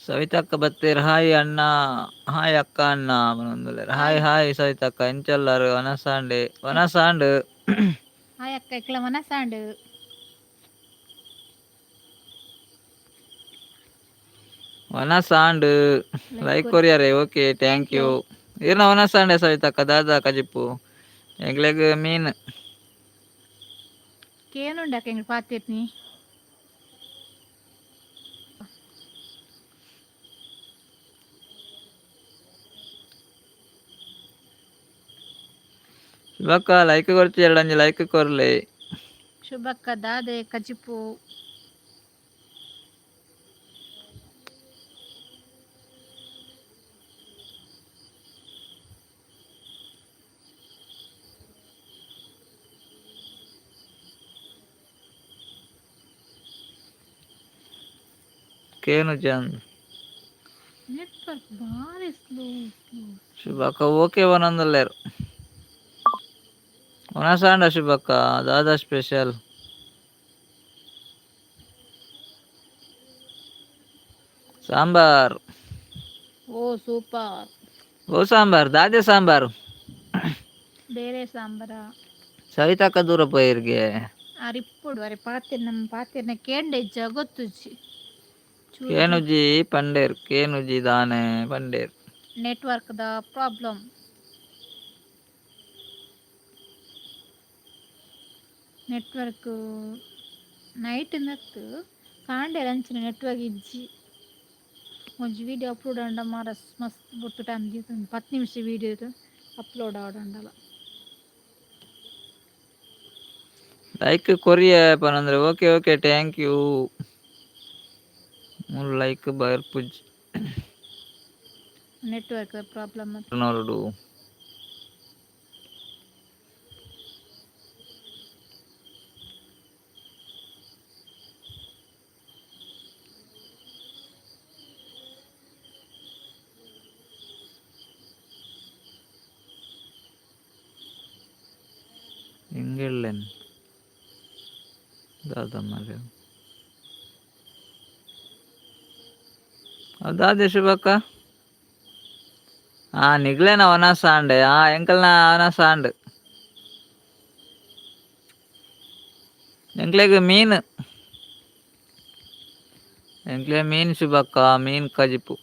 ಸವಿತಕ್ಕ ಬತ್ತೆರ್ ಹಾಯ್ ಅಣ್ಣ, ಹಾಯ್ ಅಕ್ಕ ಅಣ್ಣ ಪನೊಂದುಲ್ಲೆರ್. Hi hi. ಹಾಯ್ ಸವಿತಕ್ಕ, ಎಂಚೊಲ್ಲರ್? ವನಸಾಂಡೆ ವನಸಾಂಡ್. ಹಾಯ್ ಅಕ್ಕ, ಇಕ್ಲ ವನಸಾಂಡ್. ವನಸಾಂಡ್. ಲೈಕ್ ಲೈಕ್ ಕೊರ್ ಕೊರಿಯರೆ okay thank thank you. You. ಇರ್ನ ವನಸಾಂಡೆ ಸವಿತಕ್ಕ, ದಾದಾ ಕಜಿಪ್ಪು? ಎಂಕ್ಲೆಗ್ ಮೀನ್. ಕೇನುಂಡಕ್ಕ ಎಂಕ್ ಪಾತೆರ್ನಿ. ಶುಭಕ್ಕ ಲೈಕ್ ಕೊರ್ಚಿ, ಎರಡಂಜಿ ಲೈಕ್ ಕೊರ್ಲೆ. ಶುಭಕ್ಕ ದಾದೆ ಕಜಿಪು? ಕೇನು ಜನ್. ನೆಟ್ವರ್ಕ್ ಬಾರಿ ಸ್ಲೋ ಸ್ಲೋ ಸ್ಲೋ. ಶುಭಕ್ಕ ಓಕೆ ಪನೊಂದುಲ್ಲೆರ್. ವನಸಾಂಡ ಶುಭಕ್ಕ, ದಾದಾ ಸ್ಪೆಷಲ್? ಸಾಂಬಾರ್. ಓ ಸೂಪರ್. ಓ ಸಾಂಬಾರ್, ದಾದೆ ಸಾಂಬಾರ್? ಬೇರೆ ಸಾಂಬಾರ. ಸವಿತಕ್ಕ ದೂರ ಪೋಯಿರ್ಗೆ. ಅರಿಪ್ಪುಡು ಅರೆ ಪಾತೆರ್ ನಮ್ಮ ಪಾತೆರ್ನ ಕೇಂಡೆ ಜಗತ್ತುಜ್ಜಿ ಚೂರು ಚೂರು. ಕೇನುಜಿ ಪಂಡೇರ್, ಕೇನುಜಿ ದಾನೆ ಪಂಡೇರ್. Network the problem. Network night ನತ್ತು ಕಾಂಡೆ ಅಂಚಿನ ನೆಟ್ವರ್ಕ್ ಇಜ್ಜಿ. ಒಂಜಿ ವಿಡಿಯೋ ಅಪ್ಲೋಡ್ ಆಂಡ ಮಾರ ಮಸ್ತ್ ಪೊರ್ತು ಟೈಮ್ ದೀತುಂಡು, 10 ನಿಮಿಷ ವಿಡಿಯೋ ಅಪ್ಲೋಡ್ ಆವಡಂಡಲ. ಲೈಕ್ ಕೊರಿಯ ಪನಂದ್ರೆ ಓಕೆ ಓಕೆ thank you. ಮೂಲು ಲೈಕ್ ಬರ್ಪುಜಿ. Network problem. ನೋಡು. ಎಂಗೆಲ್ಲೆನ್ ದಾದ ಮಾರ್ರೆ ದಾದೆ ಶುಭಕ್ಕ? ಆ ನಿಗ್ಲೇನ ವನಸ ಆಂಡೆ. ಆ ಎಂಕಲ್ನ ವನಸ ಆಂಡ್. ಎಂಕ್ಲೆಗ್ ಮೀನ್, ಎಂಕ್ಲೆ ಮೀನ್ ಶುಭಕ್ಕ, ಮೀನ್ ಕಜಿಪು.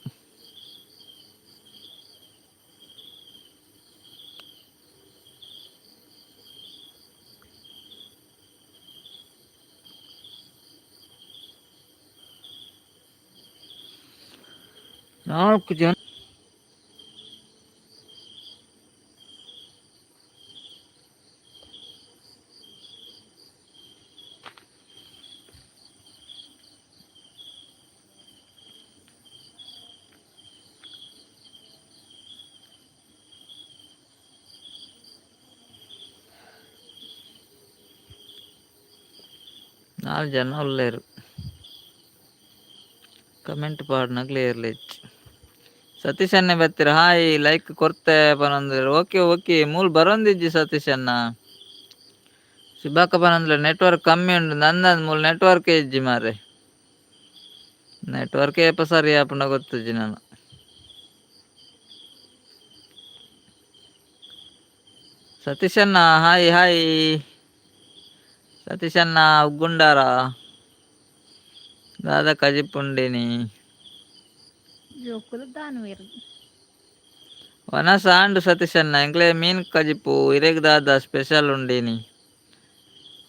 ನಾಲ್ಕು ಜನ. ನಾಲ್ ಜನ ಉಲ್ಲೇರು. ಕಮೆಂಟ್ ಪಾಡ್ನ ಕ್ಲಿಯರ್ಲಿ. ಸತೀಶ್ ಅಣ್ಣೆ ಬತ್ತೀರ, ಹಾಯ್ ಲೈಕ್ ಕೊರ್ತೆ ಪನೊಂದು. ಓಕೆ ಓಕೆ, ಮೂಲು ಬರೊಂದಿಜ್ಜಿ ಸತೀಶ್ ಅಣ್ಣ. ಶುಭಕ್ಕ ಪನೊಂದುಲ್ಲೆ ನೆಟ್ವರ್ಕ್ ಕಮ್ಮಿ ಉಂಡು. ನಂದ ಮೂಲು ನೆಟ್ವರ್ಕ್ ಇಜ್ಜಿ ಮಾರ್ರೆ. ನೆಟ್ವರ್ಕ್ ಏಪ ಸರಿ ಆಪುಂಡ ಗೊತ್ತುಜ್ಜಿ ನಾನು. ಸತೀಶ್ ಅಣ್ಣ ಹಾಯ್ ಹಾಯ್. ಸತೀಶ್ ಅಣ್ಣ ಉಗ್ಗುಂಡಾರ, ದಾದ ಕಜಿಪುಂಡಿನಿ? ಜೋಕುಲು ದಾನ್ವೇರು. ವನಸ ಆಂಡ್ ಸತೀಶ್ ಅಣ್ಣ. ಎಂಕ್ಲೆ ಮೀನ್ ಕಜಿಪು. ಇರೆಗ್ ದಾದ ಸ್ಪೆಷಲ್ ಉಂಡಿನಿ?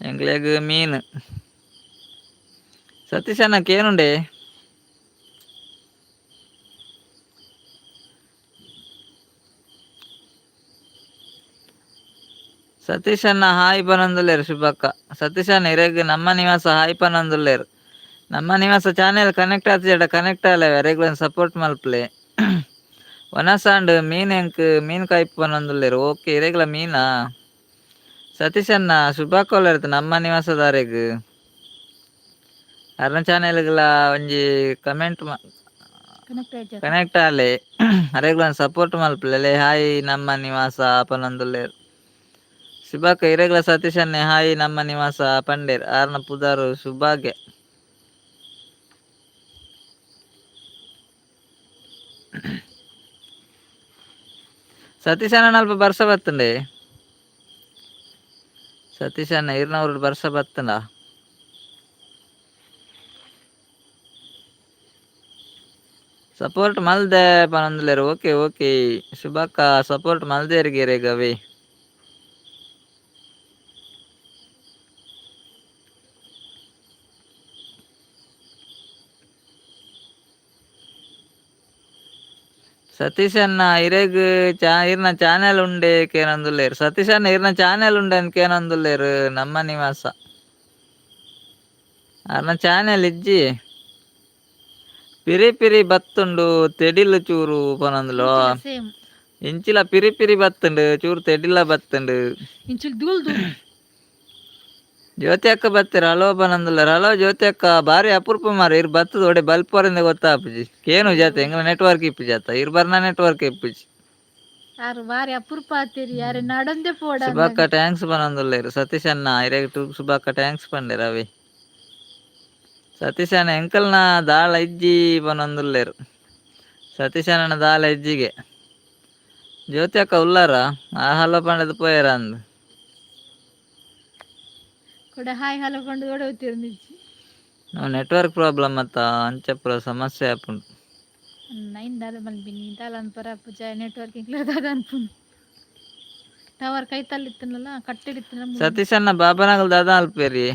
ಎಂಕ್ಲೆಗ್ ಮೀನ್. ಸತೀಶ್ ಅಣ್ಣ ಕೇನುಂಡೆ. ಸತೀಶ್ ಅಣ್ಣ ಹಾಯ್ ಪನೊಂದುಲ್ಲೆರ್ ಶುಭಕ್ಕ. ಸತೀಶ್ ಅಣ್ಣ ಇರೆಗ್ ನಮ್ಮ ನಿವಾಸ ಹಾಯ್ ಪನೊಂದುಲ್ಲೆರ್. ನಮ್ಮ ನಿವಾಸ ಚಾನೆಲ್ ಕನೆಕ್ಟ್ ಆತಿಜಡ ಕನೆಕ್ಟ್ ಆಲೆ, ಅರೆಗ್ಲ ಸಪೋರ್ಟ್ ಮಲ್ಪಲೆ. ವನಸಾಂಡ್. ಮೀನ್ ಎಂಕ್ ಮೀನ್ ಕೈಪು ಪನೊಂದುಲ್ಲೆರ್. ಓಕೆ, ಇರೆಗ್ಲ ಮೀನಾ ಸತೀಶ್ ಅಣ್ಣ? ಶುಭಕ್ಕ ಉಲ್ಲೆರ್ ನಮ್ಮ ನಿವಾಸದಾರೆಗ್. ಅರ್ನ ಚಾನೆಲ್ಗ್ಲ ಒಂಜಿ ಕಮೆಂಟ್ ಕನೆಕ್ಟ್ ಆಯ್ತು. ಕನೆಕ್ಟ್ ಆಲೆ, ಅರೆಗ್ಲ ಸಪೋರ್ಟ್ ಮಲ್ಪಲೆ. ಹಾಯ್ ನಮ್ಮ ನಿವಾಸ ಪನೊಂದುಲ್ಲೆರ್ ಶುಭಕ್ಕ. ಇರೆಗ್ಲ ಸತೀಶ್ ಅಣ್ಣೆ ಹಾಯ್ ನಮ್ಮ ನಿವಾಸ ಪಂಡೇರ್. ಆರ್ನ ಪುದಾರು ಶುಭಾಗೆ. ಸತೀಶನ ಅಲ್ಪ ಬರ್ಸ ಬತ್ತಂಡೆ. ಸತೀಶಣ್ಣ ಇರ್ನವ್ರು ಬರ್ಸ ಬತ್ತಂಡ. ಸಪೋರ್ಟ್ ಮಲ್ದೆ ಪನೊಂದುಲ್ಲೆರ್. ಓಕೆ ಓಕೆ ಶುಭಕ್ಕ, ಸಪೋರ್ಟ್ ಮಲ್ದೇರ್ಗೆ ಗವಿ. ಸತೀಶಣ್ಣ ಇರೆಗ್ ಚಾ ಇರ್ನ ಚಾನೆಲ್ ಉಂಡೆ ಕೇನೊಂದುಲ್ಲೆರ್. ಸತೀಶಣ್ಣ ಇರ್ನ ಚಾನೆಲ್ ಉಂಡೆ ಅಂತ ಕೇನೊಂದುಲ್ಲೆರ್. ನಮ್ಮ ನಿವಾಸ ಅರ್ನ ಚಾನೆಲ್ ಇಜ್ಜಿ. ಪಿರಿ ಪಿರಿ ಬತ್ತುಂಡು ತೆಡಿಲ್ ಚೂರು ಪನೊಂದುಲೋ. ಸೇಮ್. ಇಂಚಿಲ ಪಿರಿ ಪಿರಿ ಬತ್ತುಂಡು, ಚೂರು ತೆಡಿಲ ಬತ್ತುಂಡು. ಇಂಚಿಲ್ ದೂಲ್ ದೂಲ್. ಜ್ಯೋತಿ ಅಕ್ಕ ಬತ್ತೀರ, ಹಲೋ ಪನೊಂದುಲ್ಲೆರ್. ಹಲೋ ಜ್ಯೋತಿ ಅಕ್ಕ, ಬಾರಿ ಅಪರೂಪ ಮಾರ ಇರ್ ಬತ್ತದ. ಒಡೆ ಬಲ್ಪರಿಂದ ಗೊತ್ತಾಪುಜಿ. ಕೇನು ಜಾತೆ ಎಂಗ್ಲ ನೆಟ್ವರ್ಕ್ ಇಪ್ಪುಜಿ ಅತ್ತ. ಇರ್ ಬರ್ನ ನೆಟ್ವರ್ಕ್ ಇಪ್ಪುಜಿ. ಯಾರು ಬಾರಿ ಅಪರೂಪ ಆತೀರಿ, ಯಾರು ನಡಂದೆ ಪೋಡ. ಶುಭಕ್ಕ thanks ಪನೊಂದುಲ್ಲೆರ್. ಸತೀಶ್ ಅಣ್ಣ ಇರೆಗ್ ಟು ಶುಭಕ್ಕ thanks ಪಂಡೆರ್ ಅವೆ. ಸತೀಶ್ ಅಣ್ಣ ಎಂಕಲ್ನ ದಾಳ ಇಜ್ಜಿ ಪನೊಂದುಲ್ಲೆರ್. ಸತೀಶ್ ಅಣ್ಣನ ದಾಳ ಇಜ್ಜಿಗೆ. ಜ್ಯೋತಿ ಅಕ್ಕ ಉಲ್ಲಾರ? ಆ ಹಲೋ ಪಂಡದ್ ಪೋಯರ ಅಂದ್. ಕೂಡ ಹಾಯ್ ಹಲೋ ಪಂಡು ಓಡ ಹೋಗ್ತೀರ ನಿಜ್ಜಿ. ನಾವು ನೆಟ್ವರ್ಕ್ ಪ್ರಾಬ್ಲಮ್ ಅತ್ತ, ಅಂಚ ಪೂರ ಸಮಸ್ಯೆ ಆಪುಂಡು. ನೈನ್ ದಾದ ಮಲ್ಪಿನಿ ದಾಲ ಅನ್ಪರ ಪೂಜ ನೆಟ್ವರ್ಕ್ ಇಂಕ್ಲ ದಾದ ಅನ್ಪುಂಡು. ಟವರ್ ಕೈತಲ್ ಇತ್ತನಲ್ಲ, ಕಟ್ಟೆಡ್ ಇತ್ತನ. ಸತೀಶ್ ಅಣ್ಣ ಬಾಬಾನಗಲ್ ದಾದ ಅಲ್ಪೇರಿ.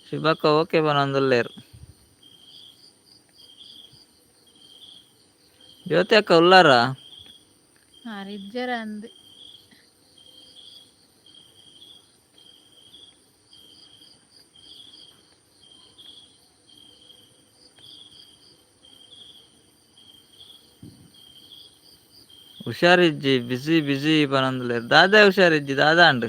ಶುಭಕ್ಕ ಓಕೆ ಪನೊಂದುಲ್ಲೆರ್. ಜ್ಯೋತಿ ಅಕ್ಕ ಉಲ್ಲಾರ? ಆರ್ ಇಜ್ಜರ ಅಂದ್. ಹುಷಾರಿಜ್ಜಿ, ಬಿಸಿ ಬಿಸಿ ಪನೊಂದುಲ್ಲೆರ್. ದಾದಾ ಹುಷಾರಿಜ್ಜಿ, ದಾದಾ ಅಂಡ್?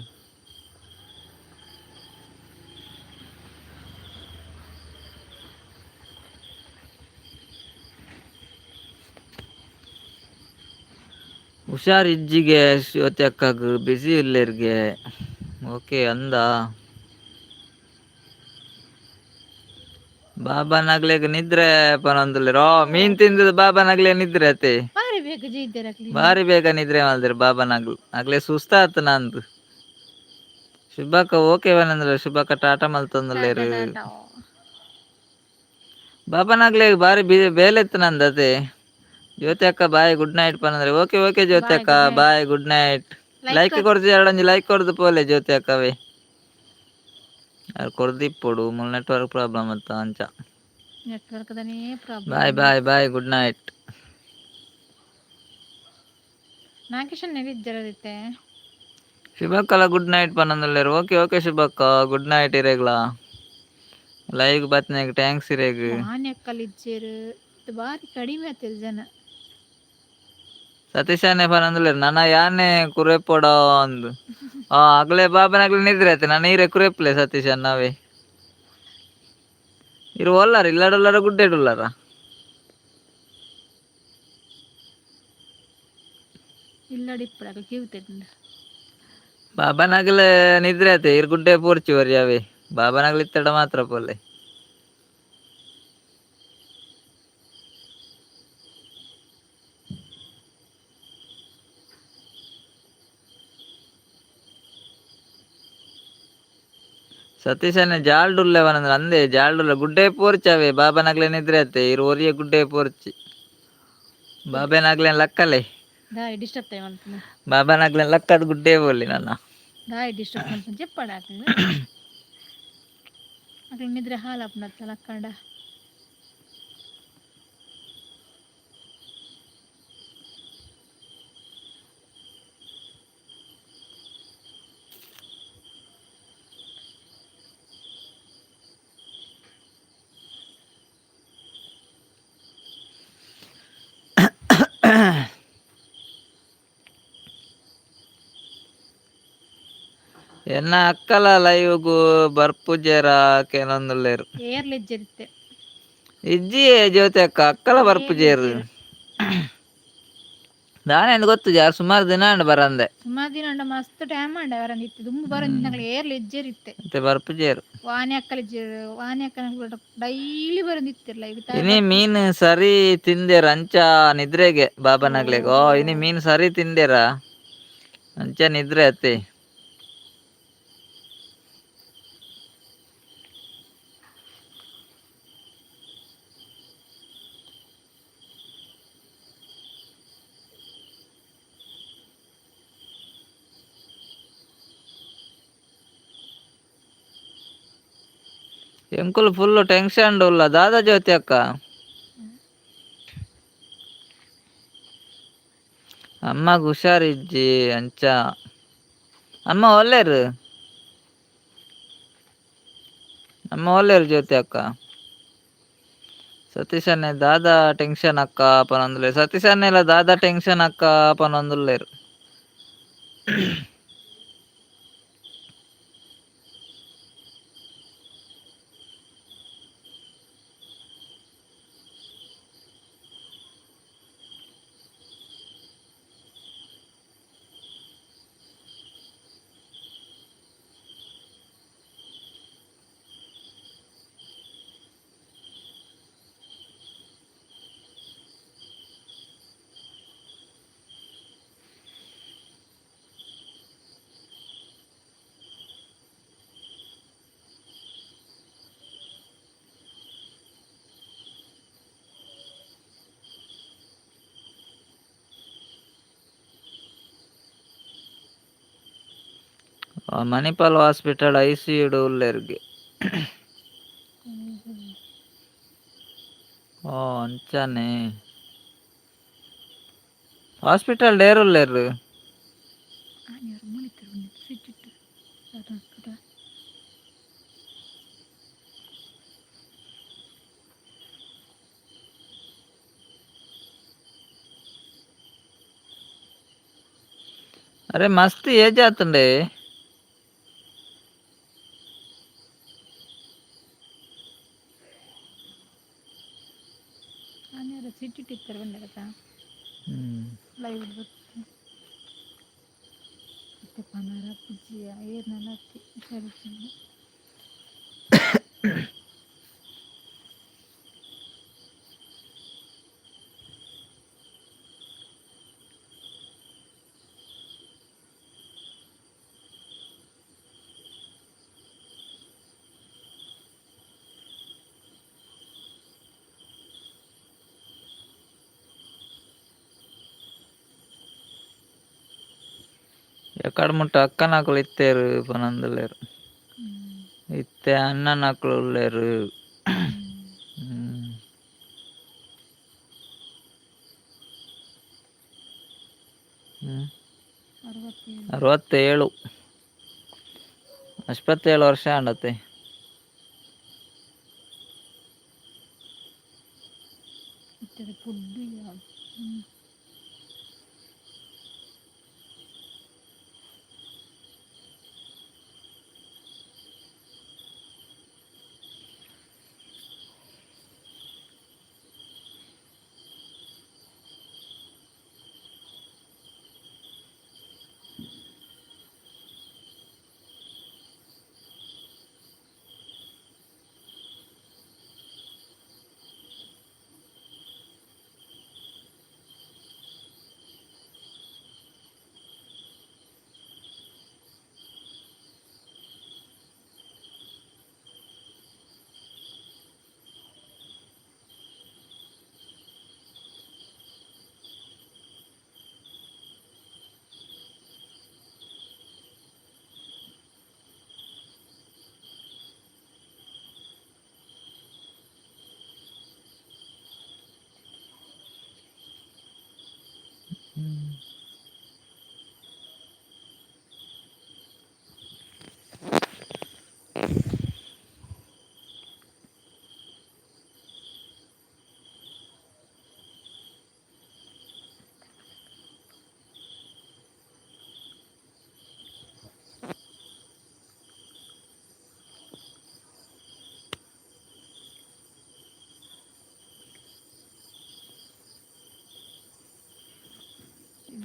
ಹುಷಾರಿಜ್ಜಿಗೆ ಜ್ಯೋತಿ ಅಕ್ಕಗ್, ಬಿಸಿ ಇಲ್ಲೆರ್ಗೆ. ಓಕೆ ಅಂದ. ಬಾಬಾ ನಗ್ಲೆಗ್ ನಿದ್ರೆ ಪನೊಂದುಲ್ಲೆರ್. ಓ ಮೀನ್ ತಿಂದದ ಬಾಬಾ ನಗ್ಲೆ ನಿದ್ರೆ ಅತೆ. ಬಾರಿ ಬೇಗ ಜೈದ್ದಾರ ಅಕ್ಲಿ. ಬಾರಿ ಬೇಗ ನಿದ್ರೆ ಮಲ್ದಿರ್ ಬಾಬಾ ನಗ್ಲು. ಅಗ್ಲೆ ಸುಸ್ತಾತ್ ನಂದು. ಶುಭಕ್ಕ ಓಕೆ ಪನೊಂದುಲ್ಲೆರ್. ಶುಭಕ್ಕ ಟಾಟಾ ಮಲ್ತೊಂದುಲ್ಲೆರ್. ಬಾಬಾ ನಗ್ಲೆ ಬಾರಿ ಬೇಲೆ ಇತ್ತು ನಂದು ಅತೆ. ಜ್ಯೋತಿ ಅಕ್ಕ bye good night ಪನಂದ್ರೆ. Okay okay ಜ್ಯೋತಿ Bye, ಅಕ್ಕ. Good night. Bye, good night. Like ಕೊರ್ದು ಎರಡೊಂಜಿ ಲೈಕ್ ಕೊರ್ದು ಪೋಲೆ ಜ್ಯೋತಿ ಅಕ್ಕವೇ. ಕೊರ್ದಿಪ್ಪೊಡು ಮುಲ್ ನೆಟ್ವರ್ಕ್ ಪ್ರಾಬ್ಲಮ್ ಅತ್ತ ಅಂಚ. ನೆಟ್ವರ್ಕ್ ದನೇ problem. Bye bye bye, good night. Nageshan ನೆವಿಜ್ಜರದಿತ್ತೆ. ಶುಭಕ್ಕಲ good night ಪನೊಂದುಲ್ಲೆರ್. Okay okay ಶುಭಕ್ಕ, good night ಇರೆಗ್ಲಾ. Live ಬತ್ನಾಗ thanks ಇರೆಗ್. ಮಾನ್ಯಕ್ಕಲ್ ಇಜ್ಜೆರ್, ಬಾರಿ ಕಡಿಮೆ ಆತಿರ್ ಜನ. ಸತೀಶನೇ ಪನೊಂದುಲ್ಲೆರ್ ನನ ಯಾನೆ ಕುರೆಪೊಡ ಅಂದ್. ಆ ಅಗಲೆ ಬಾಬನ ಅಗ್ಲೆ ನಿದ್ರೆ ಆಯ್ತು. ನನ್ನ ಈರೆ ಕುರೆಪ್ಲೆ ಸತೀಶ್ ಅಣ್ಣವೇ. ಇರು ಒಲ್ಲಾರ ಇಲ್ಲಾಡುಲ್ಲಾರ ಗುಡ್ಡೆಡುಲ್ಲಾರ? ಇಲ್ಲಡಿ ಇಪ್ಪಡಕ ಕಿವುತೆಂಡ. ಬಾಬನಗಲ ನಿದ್ರೆ ಆಯ್ತು. ಇರ್ ಗುಡ್ಡೆ ಪೋರ್ಚಿ ವರ್ಯಾವೆ ಬಾಬನಗಲ ಇತ್ತಡ ಮಾತ್ರ ಪೋಲೆ. ಸತೀಶನ ಜಾಲ್ಡುಲ್ಲೆವನಂದ್ರೆ ಅಂದೆ ಜಾಲ್ಡುಲ್ಲ ಗುಡ್ಡೆ ಪೋರ್ಚವೆ. ಬಾಬನಗ್ಲೆ ನಿದ್ರೆ ಆಯ್ತೆ. ಇರು ಒರಿಯ ಗುಡ್ಡೆ ಪೋರ್ಚಿ. ಬಾಬೆನಾಗ್ಲೇನ್ ಲಕ್ಕಲೆ. ದಾಯಿ ಡಿಸ್ಟರ್ಬ್ ಟೈಮ್ ಮಲ್ಪುನ. ಬಾಬಾನಾಗ್ಲೇನ್ ಲಕ್ಕದ ಗುಡ್ಡೆ ಬೋಲಿ ನನ್ನ. ದಾಯಿ ಡಿಸ್ಟರ್ಬ್ ಮಲ್ಪುನ ಚೆಪ್ಪಡ ಅಕ್ಲು. ಅಕ್ಲು ನಿದ್ರೆ ಹಾಲಾಪುನತ್ತ ಲಕ್ಕಂಡ. ಎನ್ನ ಅಕ್ಕಲ ಲೈವ್ಗು ಬರ್ಪುಜೆರ ಕೇನೊಂದುಲ್ಲೆರ್. ಏರ್ಲ ಇಜ್ಜೆರಿತ್ತೆ. ಇಜ್ಜಿ ಜ್ಯೋತಿ ಅಕ್ಕ, ಅಕ್ಕಲ ಬರ್ಪುಜೆರ್. ದಾನೆ ಗೊತ್ತು ಜಾರ್ ಸುಮಾರು ದಿನ ಅಂಡ್ ಬರಂದೆ. ಸುಮಾರು ದಿನ ಅಂಡ, ಮಸ್ತ್ ಟೈಮ್ ಅಂಡ ಬರಂದಿತ್ತು. ದುಂಬು ಬರಂದಿತ್ತು, ಏರ್ಲ ಇಜ್ಜೇರಿತ್ತೆ. ಮತ್ತೆ ಬರ್ಪುಜೇರು. ವಾನಿ ಅಕ್ಕಲ ಇಜ್ಜೇರು, ವಾನಿ ಅಕ್ಕನ ಡೈಲಿ ಬರಂದಿತ್ತಿರ್ಲ ಈಗ. ಇನಿ ಮೀನ್ ಸರಿ ತಿಂದೇರ ಅಂಚ ನಿದ್ರೆಗೆ ಬಾಬನಗ್ಲೆಗ್. ಓ, ಇನಿ ಮೀನ್ ಸರಿ ತಿಂದೇರ ಅಂಚ ನಿದ್ರೆ ಅತ್ತೆ. ಎಂಕುಲು ಫುಲ್ ಟೆನ್ಷನ್ ಉಲ್ಲ ದಾದಾ ಜ್ಯೋತಿ ಅಕ್ಕ. ಅಮ್ಮಗ್ ಹುಷಾರಿಜ್ಜಿ ಅಂಚ. ಅಮ್ಮ ಒಲ್ಲೇರು? ಅಮ್ಮ ಒಲ್ಲೇರು ಜ್ಯೋತಿ ಅಕ್ಕ? ಸತೀಶ್ ಅಣ್ಣೆ ದಾದಾ ಟೆನ್ಷನ್ ಅಕ್ಕ ಪನೊಂದುಲ್ಲೆರ್. ಸತೀಶ್ ಅಣ್ಣೆಲ ದಾದಾ ಟೆನ್ಷನ್ ಅಕ್ಕ ಪನೊಂದುಲ್ಲೆರ್. ಮಣಿಪಾಲ್ ಹಾಸ್ಪಿಟಲ್ ಐಸಿಯು ಉಲ್ಲೆರ್ಗೆ. ಓ, ಅಂಚನೆ. ಹಾಸ್ಪಿಟಲ್ ಡೇರ್ ಉಲ್ಲೆರ್? ಸಿಟ್ಟಿಟ್ಟು. ಅರೆ, ಮಸ್ತ್ ಏಜ್ ಆತುಂಡೆ. ಸಿಟ್ಟಿಟ್ಟು ಇತ್ತಾರೆ ಬಂದಗತ್ತ. ಲೈವ್ ಬತ್ತು ಇತ್ತೆ ಪನಾರ ಪುಜ್ಜಿಯ ಏರ್ನಲ ಅತ್ತಿ ಹುಷಾರಿಜ್ಜಂಡ. ಎಕಡ್ ಮುಟ್ಟ ಅಕ್ಕನಕುಲು ಇತ್ತೆರ್ ಪನೊಂದುಲ್ಲೆರ್. ಇತ್ತೆ ಅಣ್ಣನಕುಲು ಉಲ್ಲೆರ್. ಹ್ಮ್. 67. 67, 57 ವರ್ಷ ಆಂಡತೆ. ಇತ್ತದ ಫುಡ್.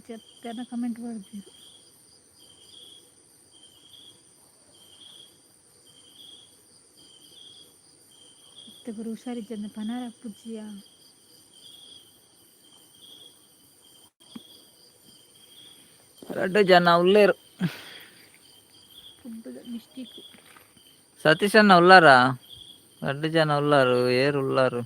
ಚೆತ್ತನ ಕಮೆಂಟ್ ಬರ್ದಿರು. ಇತ್ತೆ ಪೂರ ಹುಷಾರಿಜ್ಜಂದೆ ಪನಾರ ಪೂಜಿಯ. ರಡ್ಡು ಜನ ಉಲ್ಲೇರು. Food mistake. ಸತೀಶಣ್ಣ ಉಲ್ಲಾರಾ? ರಡ್ಡು ಜನ ಉಲ್ಲಾರು, ಏರು ಉಲ್ಲಾರು.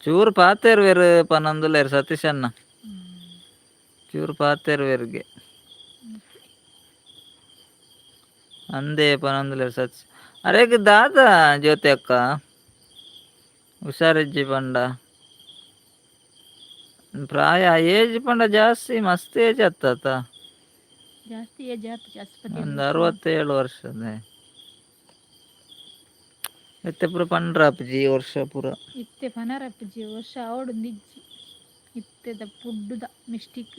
ಚೂರು ಪಾತೇರು ವೇರು ಪನೊಂದುಲ್ಲೇರು ಸತೀಶಣ್ಣ. ಚೂರು ಪಾತೇರು ವೇರ್ಗೆ ಅಂದೇ ಪನೊಂದುಲ್ಲೇರು ಸತೀಶ್. ಅರೇಗ್ ದಾದ ಜ್ಯೋತಿ ಅಕ್ಕ ಹುಷಾರಿಜ್ಜಿ ಪಂಡ ಪ್ರಾಯ ಏಜ್ ಪಂಡ ಜಾಸ್ತಿ ಮಸ್ತ್ ಏಜ್ ಅತ್ತತ. ಜಾಸ್ತಿ ಏಜ್ ಆತು ಜಾಸ್ತಿ. ಒಂದು 67 ವರ್ಷದ ಇತ್ತೆ ಪೂರ ಪಂಡ್ರಾಪುಜಿ ವರ್ಷ ಪೂರ. ಇತ್ತೆ ಪನರಪ್ಪುಜಿ ವರ್ಷ ಅವಡೊಂದಿಜ್ಜಿ ಇತ್ತೆದ ಪುಡ್ಡುದ ಮಿಸ್ಟೇಕ್.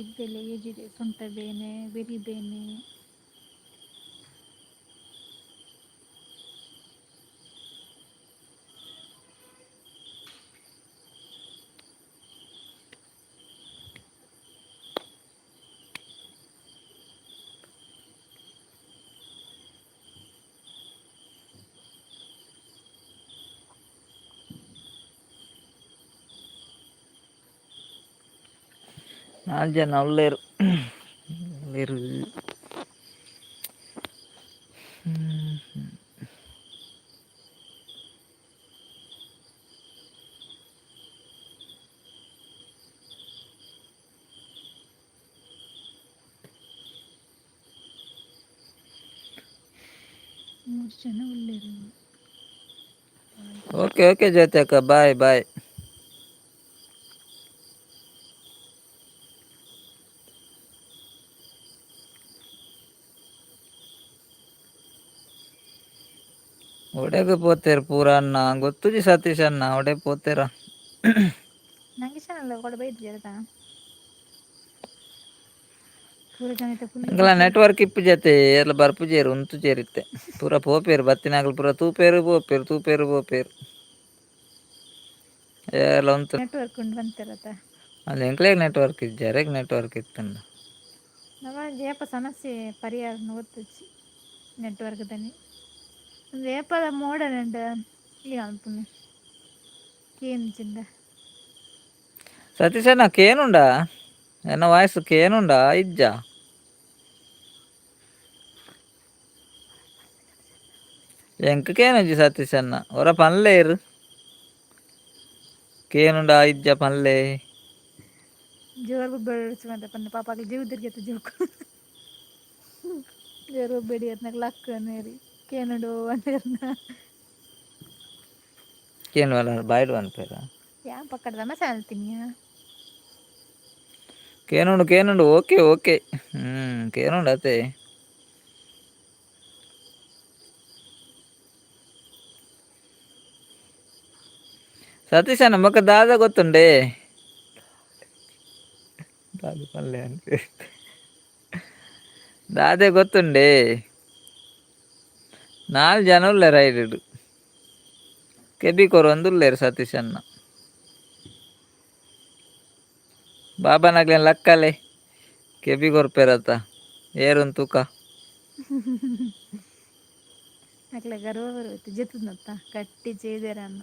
ಇದ್ದೆಲ್ಲ ಏಜಿದೆ ಸೊಂಟ ಬೇನೆ ಬೆರಿ ಬೇನೆ. ನಾಲ್ಕು ಜನ ಉಲ್ಲೇರು ಉಲ್ಲೇರು. ಮೂರು ಜನ ಉಲ್ಲೇರು. ಓಕೆ ಓಕೆ ಜ್ಯೋತಿ ಅಕ್ಕ, ಬಾಯ್ ಬಾಯ್. ಒಡೆಗೆ ಪೋತೇರು ಪೂರ ಅಣ್ಣ ಗೊತ್ತುಜಿ ಸತೀಶ್ ಅಣ್ಣ ಒಡೆ ಪೋತೇರ. ನಂಗೆ ಚಾನಲ್ ಕೂಡ ಬೈದಿದ್ದೀರತಾ ಪೂರ ಜನ ಇತ್ತೆ ಫುಲ್. ಎಂಕಲ ನೆಟ್ವರ್ಕ್ ಇಪ್ಪು ಜೊತೆ ಏರ್ಲ ಬರ್ಪುಜೇರು ಉಂತು ಜೇರಿತ್ತೆ ಪೂರ ಪೋಪೇರು ಬತ್ತಿನಾಗಲು ಪೂರ ತೂಪೇರು ಪೋಪೇರು ತೂಪೇರು ಪೋಪೇರು ಏರ್ಲ ಉಂತು. ನೆಟ್ವರ್ಕ್ ಉಂಡು ಬಂತಿರತ್ತ. ಅಲ್ಲಿ ಎಂಕ್ಲೇಗ್ ನೆಟ್ವರ್ಕ್ ಇಜ್ಜಾರೆಗ್ ನೆಟ್ವರ್ಕ್ ಇತ್ತಂಡ. ನಮ್ಮ ಏಪ ಸಮಸ್ಯೆ ಪರಿಹಾರ ಗೊತ್ತುಜ್ಜಿ ನೆಟ್ವರ್ಕ್ ದನಿ ಒಂದು ಏಪದ ಮೋಡಲ್ ಉಂಡು ಈ ಅನ್ಪುನೆ ಕೇಂಜಿಂದ. ಸತೀಶಣ್ಣ ಕೇನುಂಡಾ ಎನ್ನ ವಾಯ್ಸ್ ಕೇನುಂಡಾ ಇಜ್ಜಾ? ಎಂಕ್ ಕೇನುಜಿ ಸತೀಶಣ್ಣ ಒರ ಪನ್ಲೇರು ಕೇನುಂಡಾ ಇಜ್ಜ ಪನ್ಲೆ. ಜೋರು ಬೆಳೆಸಿ ಬಂದ ಪಂಡ ಪಾಪ ಜೀವ ತಿರ್ಗೈತೆ ಜೋಕು ಜೋರು ಬೆಡಿ ಅದ್ನಾಗ ಲಕ್ಕ ನೇರಿ ಕೇನುಂಡು ಅಂದಿರ್ನ. ಕೇನು ಬಾಯ್ಡ್ ಪನ್ಪೇರ. ಯಾನ್ ಪಕ್ಕದ ಮಸಾಲೆ ತಿನ್ನಿಯ. ಕೇನುಂಡು ಕೇನುಂಡು ಓಕೆ ಓಕೆ ಹ್ಮ್ ಕೇನುಂಡು ಅತೆ. ಸತೀಶಣ್ಣ ಬೊಕ್ಕ ದಾದ ಗೊತ್ತುಂಡೆ ದಾದ ಪಲ್ಲೆ ಅಂತ ದಾದೆ ಗೊತ್ತುಂಡೆ. ನಾಲ್ ಜನ ಉಲ್ಲೇರು ಐಡಿಡು ಕೆಬಿ ಕೊರೊಂದು ಉಲ್ಲೇರು ಸತೀಶಣ್ಣ. ಬಾಬಾನಾಗ್ಲೇನ್ ಲಕ್ಕಲೆ ಕೆಬಿ ಕೊರ್ಪೇರತ್ತ ಏರುನ್ ತೂಕ. ಅಕ್ಲೆ ಗರ್ವ ಬರುತ್ತೆ ಜೆತ್ತುನತ್ತ ಕಟ್ಟಿ చేదేరన్న.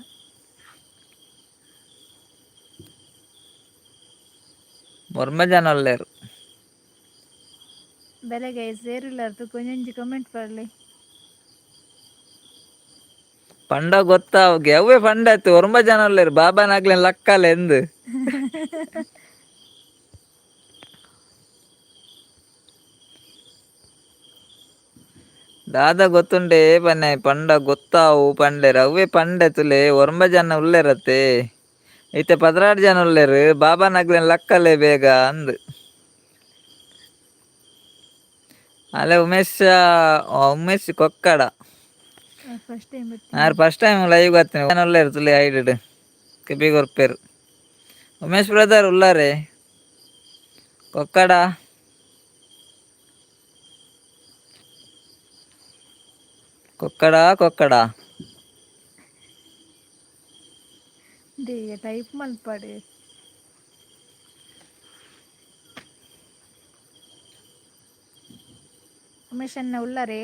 ಒರ್ಮ ಜನ ಉಲ್ಲೇರು. ಬೆಲೆಗೆ ಸೇರಿಲ್ಲಾರ್ದು ಕೊಂಜೊಂಜಿ ಕಮೆಂಟ್ ಪಡ್ಲಿ. ಪಂಡ ಗೊತ್ತಾ ಅವ್ಗೆ ಅವೇ ಪಂಡ ಆಯ್ತು ಒರ್ಮ ಜನ ಉಲ್ಲೇರು ಬಾಬಾನಾಗ್ಲೇನ್ ಲಕ್ಕಲೆ ಎಂದು. ದಾದ ಗೊತ್ತುಂಡೆ ಪನ್ನೆ ಪಂಡ ಗೊತ್ತಾವು ಪಂಡೆರ್ ಅವೇ ಪಂಡೆ ತುಲೆ ಒರ್ಂಬ ಜನ ಉಲ್ಲೇರತ್ತೆ. ಇತ್ತೆ 12 ಜನ ಉಲ್ಲೇರು ಬಾಬಾ ನಗ್ಲೇನ್ ಲಕ್ಕಲೆ ಬೇಗ ಅಂದ್. ಅಲ್ಲೇ ಉಮೇಶ್, ಉಮೇಶ್ ಕೊಕ್ಕಡ. First time. ಆರ್ ಫಸ್ಟ್ ಟೈಮ್ ಲೈವ್ ಬತ್ತಿನ ಉಲ್ಲೇರು ತುಲಿ ಐಡ್ ಕೆಬಿ ಕೊರ್ಪೇರು. ಉಮೇಶ್ ಬ್ರದರ್ ಉಲ್ಲಾರೆ? ಕೊಕ್ಕಡ. ಕೊಕ್ಕಡ ಕೊಕ್ಕಡ. ಟೈಪ್ ಮಲ್ಪಡು. ಉಮೇಶ್ ಅಣ್ಣ ಉಲ್ಲಾರೆ?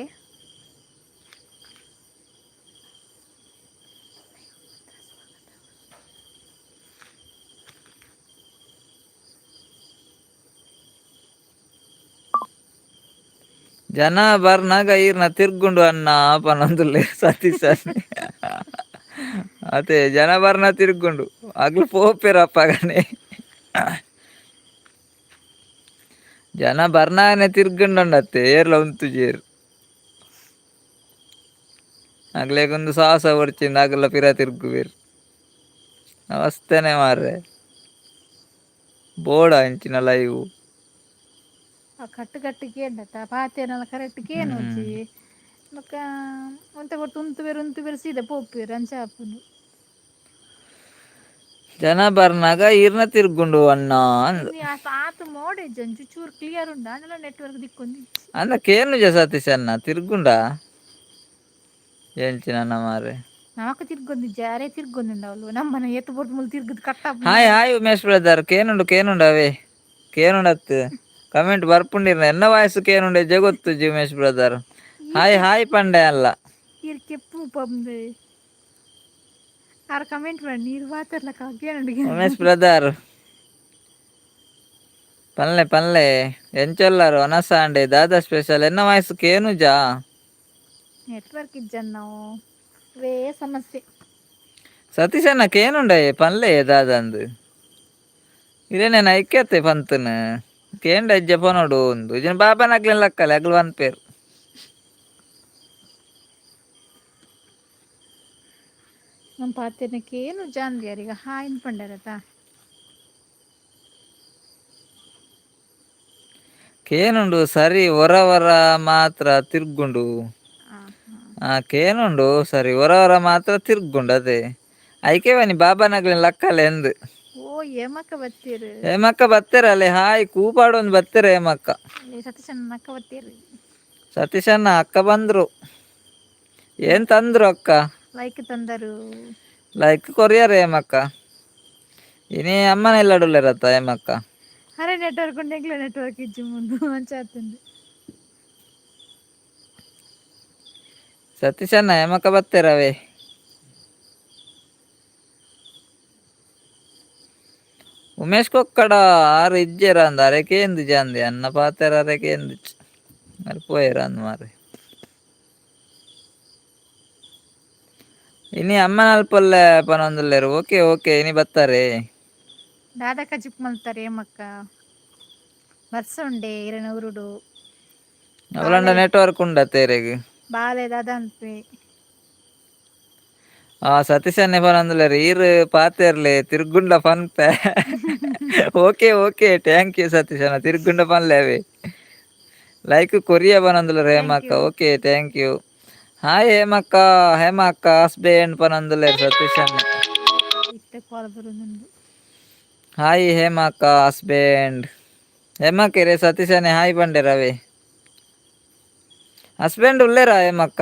ಜನ ಬರ್ನಾಗ ಈರ್ನ ತಿರ್ಗುಂಡು ಅನ್ನ ಪನೊಂದುಲ್ಲೆ ಸತೀಶ್. ಅದೇ ಜನ ಬರ್ನ ತಿರ್ಗುಂಡು ಅಗ್ಲು ಪೋಪೆರಪ್ಪಗನೆ. ಜನ ಬರ್ನಾಗನೆ ತಿರ್ಗುಂಡುಂಡತ್ತೆ, ಏರ್ಲ ಉಂತುಜೇರು. ಅಗ್ಲೇಗೊಂದು ಸಾಹಸ ಬೊಡ್ಚಿಂದು ಅಗಲ ಪಿರ ತಿರ್ಗುವೆರ್. ಅವಸ್ಥೆನೆ ಮಾರ್ರೆ, ಬೋಡ ಇಂಚಿನ ಲೈವ್. ಆ ಕಟ್ಟು ಕಟ್ಟು ಕೇಂಡತ್ತ ಪಾತೆರ್ನಲ ಕರೆಕ್ಟ್ ಕೇನುಜಿ. ಬೊಕ್ಕ ಒಂತೆ ಪೊರ್ತು ಉಂತುವೆರ್ ಉಂತುವೆರ್ ಸೀದಾ ಪೋಪೆರ್, ಅಂಚ ಆಪುಂಡು. ಜನ ಬರ್ನಾಗ ಈರ್ನ ತಿರ್ಗುಂಡು ಅಣ್ಣ ಅಂದ್. ಇನಿ ಆತ್ ಮೋಡ ಇಜ್ಜಿ, ಒಂಚೂರು ಚೂರು ಕ್ಲಿಯರ್ ಉಂಡು, ಆಂಡಲ ನೆಟ್ವರ್ಕ್ ದಿಕ್ಕೊಂದಿಜ್ಜಿ. ಅಂದ ಕೇನುಜ ಸತೀಶ್ ಅಣ್ಣ, ತಿರ್ಗುಂಡ ಎಂಚಿನ ಮಾರ್ರೆ. ನಮಕ್ ತಿರ್ಗೊಂದಿಜ್ಜಿ, ಅರೆ ತಿರ್ಗೊಂದುಂಡು ಅವ್ಲು. ನಮ್ಮನ ಏತ್ ಪೊರ್ತು ಮೂಲು ತಿರ್ಗುದು ಕಟ್ಟಾಪುಂಡು. ಹಾಯ್ ಹಾಯ್ ಉಮೇಶ್ ಬ್ರದರ್, ಕೇನುಂಡು ಕೇನುಂಡು ಅವೇ ಕೇನುಂಡತ್ತು ಕಮೆಂಟ್ ಬರ್ಪುಂಡಿರ್ನ. ಎನ್ನ ವಾಯ್ಸ್ ಕೇನುಂಡೆ ಜಗೊತ್ತುಜಿ. ಉಮೇಶ್ ಬ್ರದರ್ ಹಾಯ್ ಹಾಯ್ ಪಂಡೆ ಅಲ್ಲ. ಈರ್ ಕೆಪ್ಪು ಪಂದ್ ಆರ್ ಕಮೆಂಟ್ ಮಾಡಿ, ನೀರು ಮಾತಾಡ್ಲಕ್ಕ ಕೇನುಂಡು. ಉಮೇಶ್ ಬ್ರದರ್ ಪನ್ಲೆ ಪನ್ಲೆ, ಎಂಚೊಲ್ಲಾರು? ಒನಸಾಂಡೆ ದಾದಾ ಸ್ಪೆಷಲ್? ಎನ್ನ ವಾಯ್ಸ್ ಕೇನುಜಾ? ನೆಟ್ವರ್ಕ್ ಇಜ್ಜನ್ನೋ ವೇ ಸಮಸ್ಯೆ. ಸತೀಶಣ್ಣ ಕೇನುಂಡೆ ಪನ್ಲೆ ದಾದಂದು. ಇರೇನೇನ ಐಕ್ಯತೆ ಪಂತನ ಕೇಂಡ ಇಜ್ಜ ಪನೋಡು ಒಂದು ಇಜ್ಜಿನ ಬಾಬಾನಕ್ಲೆನ್ ಲಕ್ಕಲೆ, ಅಗ್ಲು ಪನ್ಪೇರು. ನಮ್ಮ ಪಾತೆರ್ನಕ್ಕೆ ಏನು ಜಾನ್ದಿ ಯಾರೀಗ ಹಾಯ್ ಪಂಡರತ. ಕೇನುಂಡು ಸರಿ, ಹೊರ ಹೊರ ಮಾತ್ರ ತಿರ್ಗುಂಡು. ಆ ಕೇನುಂಡು ಸರಿ, ಹೊರ ಹೊರ ಮಾತ್ರ ತಿರ್ಗುಂಡು. ಅದೇ ಐಕೆ ಬನ್ನಿ ಬಾಬಾನಗ್ಲಿನ ಲಕ್ಕಲೆ ಎಂದ್. ಓ ಏಮಕ್ಕ ಬತ್ತೀರು. ಹೇಮಕ್ಕ ಬತ್ತೆರಲ್ಲೇ, ಹಾಯ್ ಕೂಪಾಡೊಂದು ಬತ್ತೆರ ಹೇಮಕ್ಕ. ಸತೀಶಣ್ಣ ಅಕ್ಕ ಬತ್ತೀರು. ಸತೀಶಣ್ಣ ಅಕ್ಕ ಬಂದ್ರು. ಏನ್ ತಂದ್ರು ಅಕ್ಕ? ಲೈಕ್ ತಂದರು. ಲೈಕ್ ಕೊರಿಯರ್ ಹೇಮಕ್ಕ. ಇನಿ ಅಮ್ಮನ ಎಲ್ಲಡುಲ್ಲೇರತ್ತ ಹೇಮಕ್ಕ? ಅರೆ ನೆಟ್ವರ್ಕ್ ಉಂಡು, ಎಂಕ್ಲೆ ನೆಟ್ವರ್ಕ್ ಇಜ್ಜಿ ಮುಂದು, ಅಂಚ ಆತುಂಡು. ಸತೀಶಣ್ಣ ಹೇಮಕ್ಕ ಬತ್ತೆರವೇ. ಉಮೇಶ್ ಕೊಕ್ಕಡ ಆರು ಇಜ್ಜೆರ ಅಂದ ಅರೆ ಕೇಂದು ಜಾಂದಿ ಅನ್ನ ಪಾತೆರ ಅರೆ ಕೇಂದು ಅರೆ ಪೋಯೆರ ಅಂದ್ ಮಾರೆ. ಇನಿ ಅಮ್ಮನ ಅಲ್ಪಲ್ಲೆ ಪನೊಂದುಲ್ಲೆರ್. ಓಕೆ ಓಕೆ, ಇನಿ ಬತ್ತಾರೆ. ದಾದ ಕಜಿಪ್ ಮಲ್ತಾರೆ ಏಮಕ್ಕ? ಬರ್ಸ ಉಂಡೆ ಇರನ ಊರುಡು? ಅವಲಂಡ ನೆಟ್ವರ್ಕ್ ಉಂಡತ್ತೆ ಇರೆಗ್. ಬಾಲೆ ದಾದ ಅನ್ಪೆ? ಆ ಸತೀಶನ್ನೆ ಪನೊಂದುಲ್ಲೆರ್ ಈರ್ ಪಾತೆರ್ಲೆ ತಿರ್ಗುಂಡ ಪನ್ಪೆ. ಓಕೆ ಓಕೆ, thank you ಸತೀಶಣ್ಣ. ತಿರ್ಗುಂಡ ಪನ್ಲೆ ಅವೇ. ಲೈಕ್ ಕೊರಿಯ ಪನೊಂದುಲ್ಲೆರ್ ಹೇಮಕ್ಕ. Okay, thank you. Hi ಹೇಮಕ್ಕ, ಹೇಮಕ್ಕ ಹಸ್ಬೆಂಡ್ ಪನೊಂದುಲ್ಲೆರ್ ಸತೀಶಣ್ಣ. ಇತ್ತೆ ಕಾಲ್ ಬರುದುಂಡು. Hi ಹೇಮಕ್ಕ husband. ಹೇಮಕ್ಕ ರೇ ಸತೀಶನೇ ಹಾಯ್ ಪಂಡೆರವೇ. ಹಸ್ಬೆಂಡ್ ಉಲ್ಲೇರಾ ಹೇಮಕ್ಕ?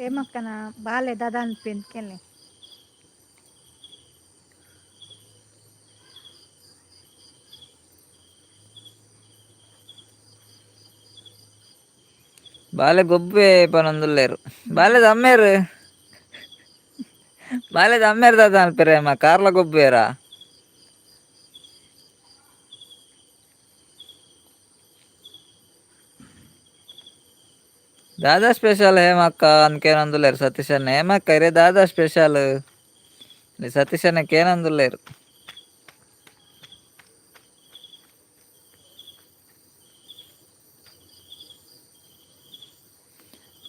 ಏಮಕ್ಕನ ಬಾಲೆ ದಾದ ಅನ್ಪೆ ಅಂತ ಕೇಳಿ. ಬಾಲೆ ಗೊಬ್ಬೆ ಪನೊಂದುಲ್ಲೆರ್. ಬಾಲೆದ ಅಮ್ಮೇರು, ಬಾಲೆದ ಅಮ್ಮೇರ್ ದಾದ ಅನ್ಪೆರ್ ಹೇಮ? ಕಾರ್ಲ ಗೊಬ್ಬೇರಾ? ದಾದಾ ಸ್ಪೆಷಲ್ ಹೇಮಕ್ಕ ಅಂದ್ಕೇನೊಂದುಲ್ಲೆರ್ ಸತೀಶಣ್ಣ. ಹೇಮಕ್ಕ ಇರೆ ದಾದಾ ಸ್ಪೆಷಲ್? ಸತೀಶಣ್ಣ ಕೇನೊಂದುಲ್ಲೆರ್.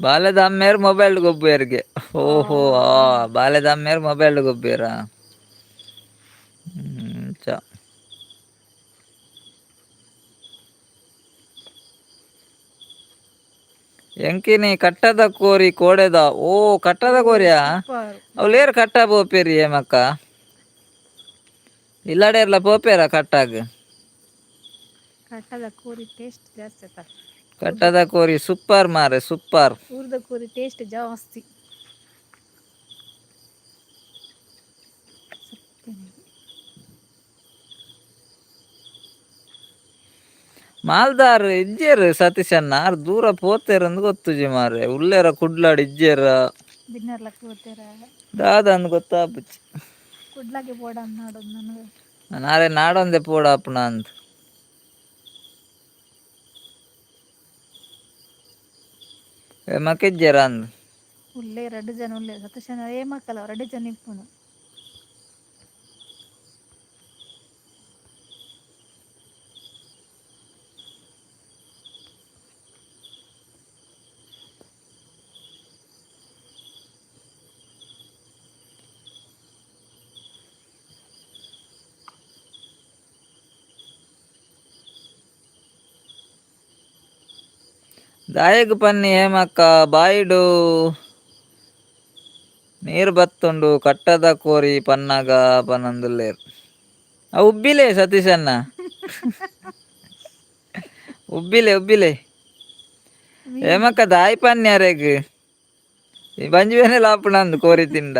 ಬಾಲೆದ ಅಮ್ಮೇರ್ ಮೊಬೈಲ್ ಗೊಬ್ಬುವೆರ್ಗೆ. ಓಹೋ, ಬಾಲೆದ ಅಮ್ಮೇರ್ ಮೊಬೈಲ್ ಗೊಬ್ಬೇರ ಚ. ಎಂಕಿನಿ ಕಟ್ಟದ ಕೋರಿ ಕೋಡೆದ. ಓ, ಕಟ್ಟದ ಕೋರಿಯಾ? ಸೂಪರ್. ಅವ್ಲೇರು ಕಟ್ಟ ಪೋಪೇರಿ ಏಮಕ್ಕ? ಇಲ್ಲಡೇರ್ಲ ಪೋಪೇರ ಕಟ್ಟಾಗ? ಕಟ್ಟದ ಕೋರಿ ಟೇಸ್ಟ್ ಜಾಸ್ತಿ ಆತ. ಕಟ್ಟದ ಕೋರಿ ಸೂಪರ್ ಮಾರೆ, ಸೂಪರ್. ಊರ್ದ ಕೋರಿ ಟೇಸ್ಟ್ ಜಾಸ್ತಿ. ಸತ್ಯನೇ. ಮಾಲ್ದಾರ್ ಇಜ್ಜೇರು ಸತೀಶಣ್ಣ. ಆರ್ ದೂರ ಪೋತೇರಂದು ಗೊತ್ತುಜಿ ಮಾರೆ. ಉಲ್ಲೇರ ಕುಡ್ಲಾಡ್ ಇಜ್ಜೇರ. ಬಿನ್ನರ್ ಲಕ್ಕ ಗೊತ್ತೇರ. ದಾದ ಅಂದ್ ಗೊತ್ತಾಪುಜಿ. ಕುಡ್ಲಾಗೆ ಬೋಡ ನಾಡೋದು ನನಗೆ. ನಾಳೆ ನಾಡೊಂದೆ ಪೋಡಾಪುನ ಅಂದ್. ಮಕ್ಕಿಜ್ಜೇರ ಅಂದ್. ಉಲ್ಲೇ, ರಡ್ಡು ಜನ ಉಲ್ಲೆ ಸತೀಶಣ್ಣ ಏ ಮಕ್ಕಳ ರಡ್ಡು ಜನ ಇಪ್ಪುನು. ದಾಯಗ್ ಪನ್ನಿ ಹೇಮಕ್ಕ, ಬಾಯಿಡು ನೀರು ಬತ್ತುಂಡು ಕಟ್ಟದ ಕೋರಿ ಪನ್ನಾಗ ಪನ್ನೊಂದುಲ್ಲೇರ್. ಆ ಉಬ್ಬಿಲೆ ಸತೀಶಣ್ಣ, ಉಬ್ಬಿಲೆ ಉಬ್ಬಿಲೆ. ಹೇಮಕ್ಕ ದಾಯಿ ಪನ್ನಿ ಅರೆಗ್, ಈ ಬಂಜಿ ಬೇನೆ ಲಾಪುಣಂದು ಕೋರಿ ತಿಂಡ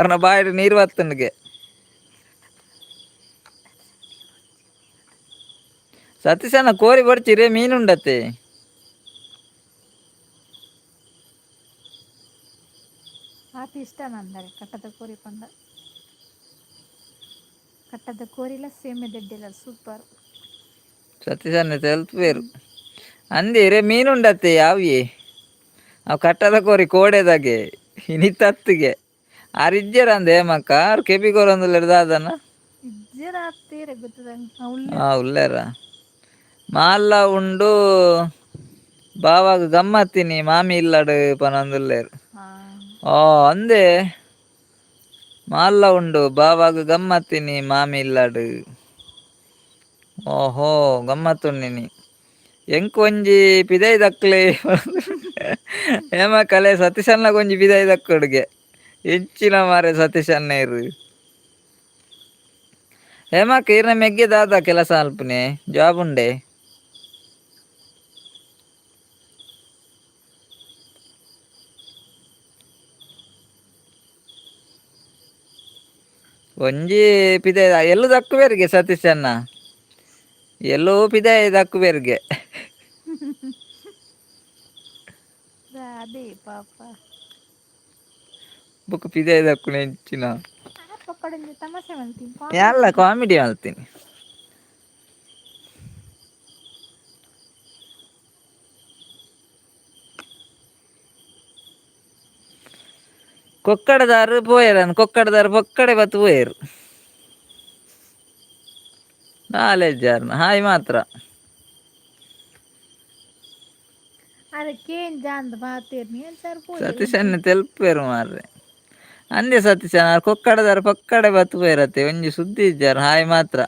ಅರ್ನ ಬಾಯಿಡು ನೀರು ಬತ್ತುಂಡುಗೆ. ಸತೀಶಣ್ಣ, ಕೋರಿ ಬಡ್ಚಿರೆ ಮೀನುಂಡತೆ. ಆತ ಇಷ್ಟ ನಂದರೆ ಕಟ್ಟದ ಕೋರಿ ಪಂಡ. ಕಟ್ಟದ ಕೋರಿಲ ಸೇಮೆ ದಡ್ಡಿಲ್ಲ ಸೂಪರ್. ಸತೀಶಣ್ಣ ತೆಲ್ಪೇರು ಅಂದಿರೆ ಮೀನುಂಡತ್ತೆ ಯಾವಿಯೇ. ಅವು ಕಟ್ಟದ ಕೋರಿ ಕೋಡೆದಾಗೆ ಇನಿತತ್ತಿಗೆ ಆರಿಜ್ಜರ ಅಂದ ಹೇಮಕ್ಕ. ಆರು ಕೆಪಿ ಕೋರಂದುಲ್ಲೆರ್ ದಾದನ? ಇಜ್ಜರ ಆತೀರ ಗೊತ್ತದ ಉಳ್ಳೆ. ಆ ಉಲ್ಲೇರ ಮಾಲ್ಲ ಉಂಡು ಬಾವಾಗ ಗಮ್ಮತ್ತಿನಿ ಮಾಮಿ ಇಲ್ಲಡು ಪನೊಂದುಲ್ಲೇರು. ಹಾ. ಓ, ಅಂದೆ ಮಾಲ್ಲ ಉಂಡು ಬಾವಾಗ ಗಮ್ಮತ್ತಿನಿ ಮಾಮಿ ಇಲ್ಲಡು. ಓಹೋ, ಗಮ್ಮತ್ತುಂಡಿನಿ. ಎಂಕ್ ಒಂಜಿ ಪಿದೈ ದಕ್ಲೆ ಹೇಮ ಕಲೆ. ಸತೀಶಣ್ಣ ಒಂಜಿ ಪಿದೈ ದಕ್ಕುಡುಗೆ ಎಂಚಿನ ಮಾರೆ ಸತೀಶಣ್ಣ ಇರು. ಹೇಮಕ್ಕ, ಈರ್ನ ಮೆಗ್ಗೆ ದಾದ ಕೆಲಸ ಅಲ್ಪನೆ? ಜಾಬ್ ಉಂಡೆ? ಒಂಜಿ ಪಿದೈ ಎಲ್ಲು ದಕ್ಕುಬೇರಿಗೆ ಸತೀಶಣ್ಣ, ಎಲ್ಲೋ ಪಿದೈ ದಕ್ಕುಬೇರಿಗೆ. ಅದೇ ಪಾಪ. ಬೊಕ್ಕ ಪಿದೈ ದಕ್ಕುನ ಎಂಚಿನ? ಪಕ್ಕಡೊಂಜಿ ತಮಾಷೆ ಮಲ್ತೀನಿ. ಎಲ್ಲ ಕಾಮಿಡಿ ಮಾಡ್ತೀನಿ. ಕೊಕ್ಕಡದಾರು ಪೋಯೆರ್, ಕೊಕ್ಕಡದಾರು ಪೊಕ್ಕಡೆ ಬತ್ತು ಪೋಯೆರ್. ನಾಲೆಜ್ ಹಾಯ್ ಮಾತ್ರ. ಅದಕ್ಕೇನ್ ಜಾಂದ್ ಬಾತೇರ್ನಿ ಅಂಚಾರ್ ಪೋಯೆರ್. ಸತೀಶಣ್ಣ ತೆಲ್ಪೇರು ಮಾರ್ರೆ. ಅಂದೆ ಸತೀಶಣ್ಣ, ಕೊಕ್ಕಡದಾರು ಪೊಕ್ಕಡೆ ಬತ್ತು ಪೋಯೆರತ್ತೆ, ಒಂಜಿ ಸುದ್ದಿ ಇಜ್ಜಾರ್, ಹಾಯ್ ಮಾತ್ರ.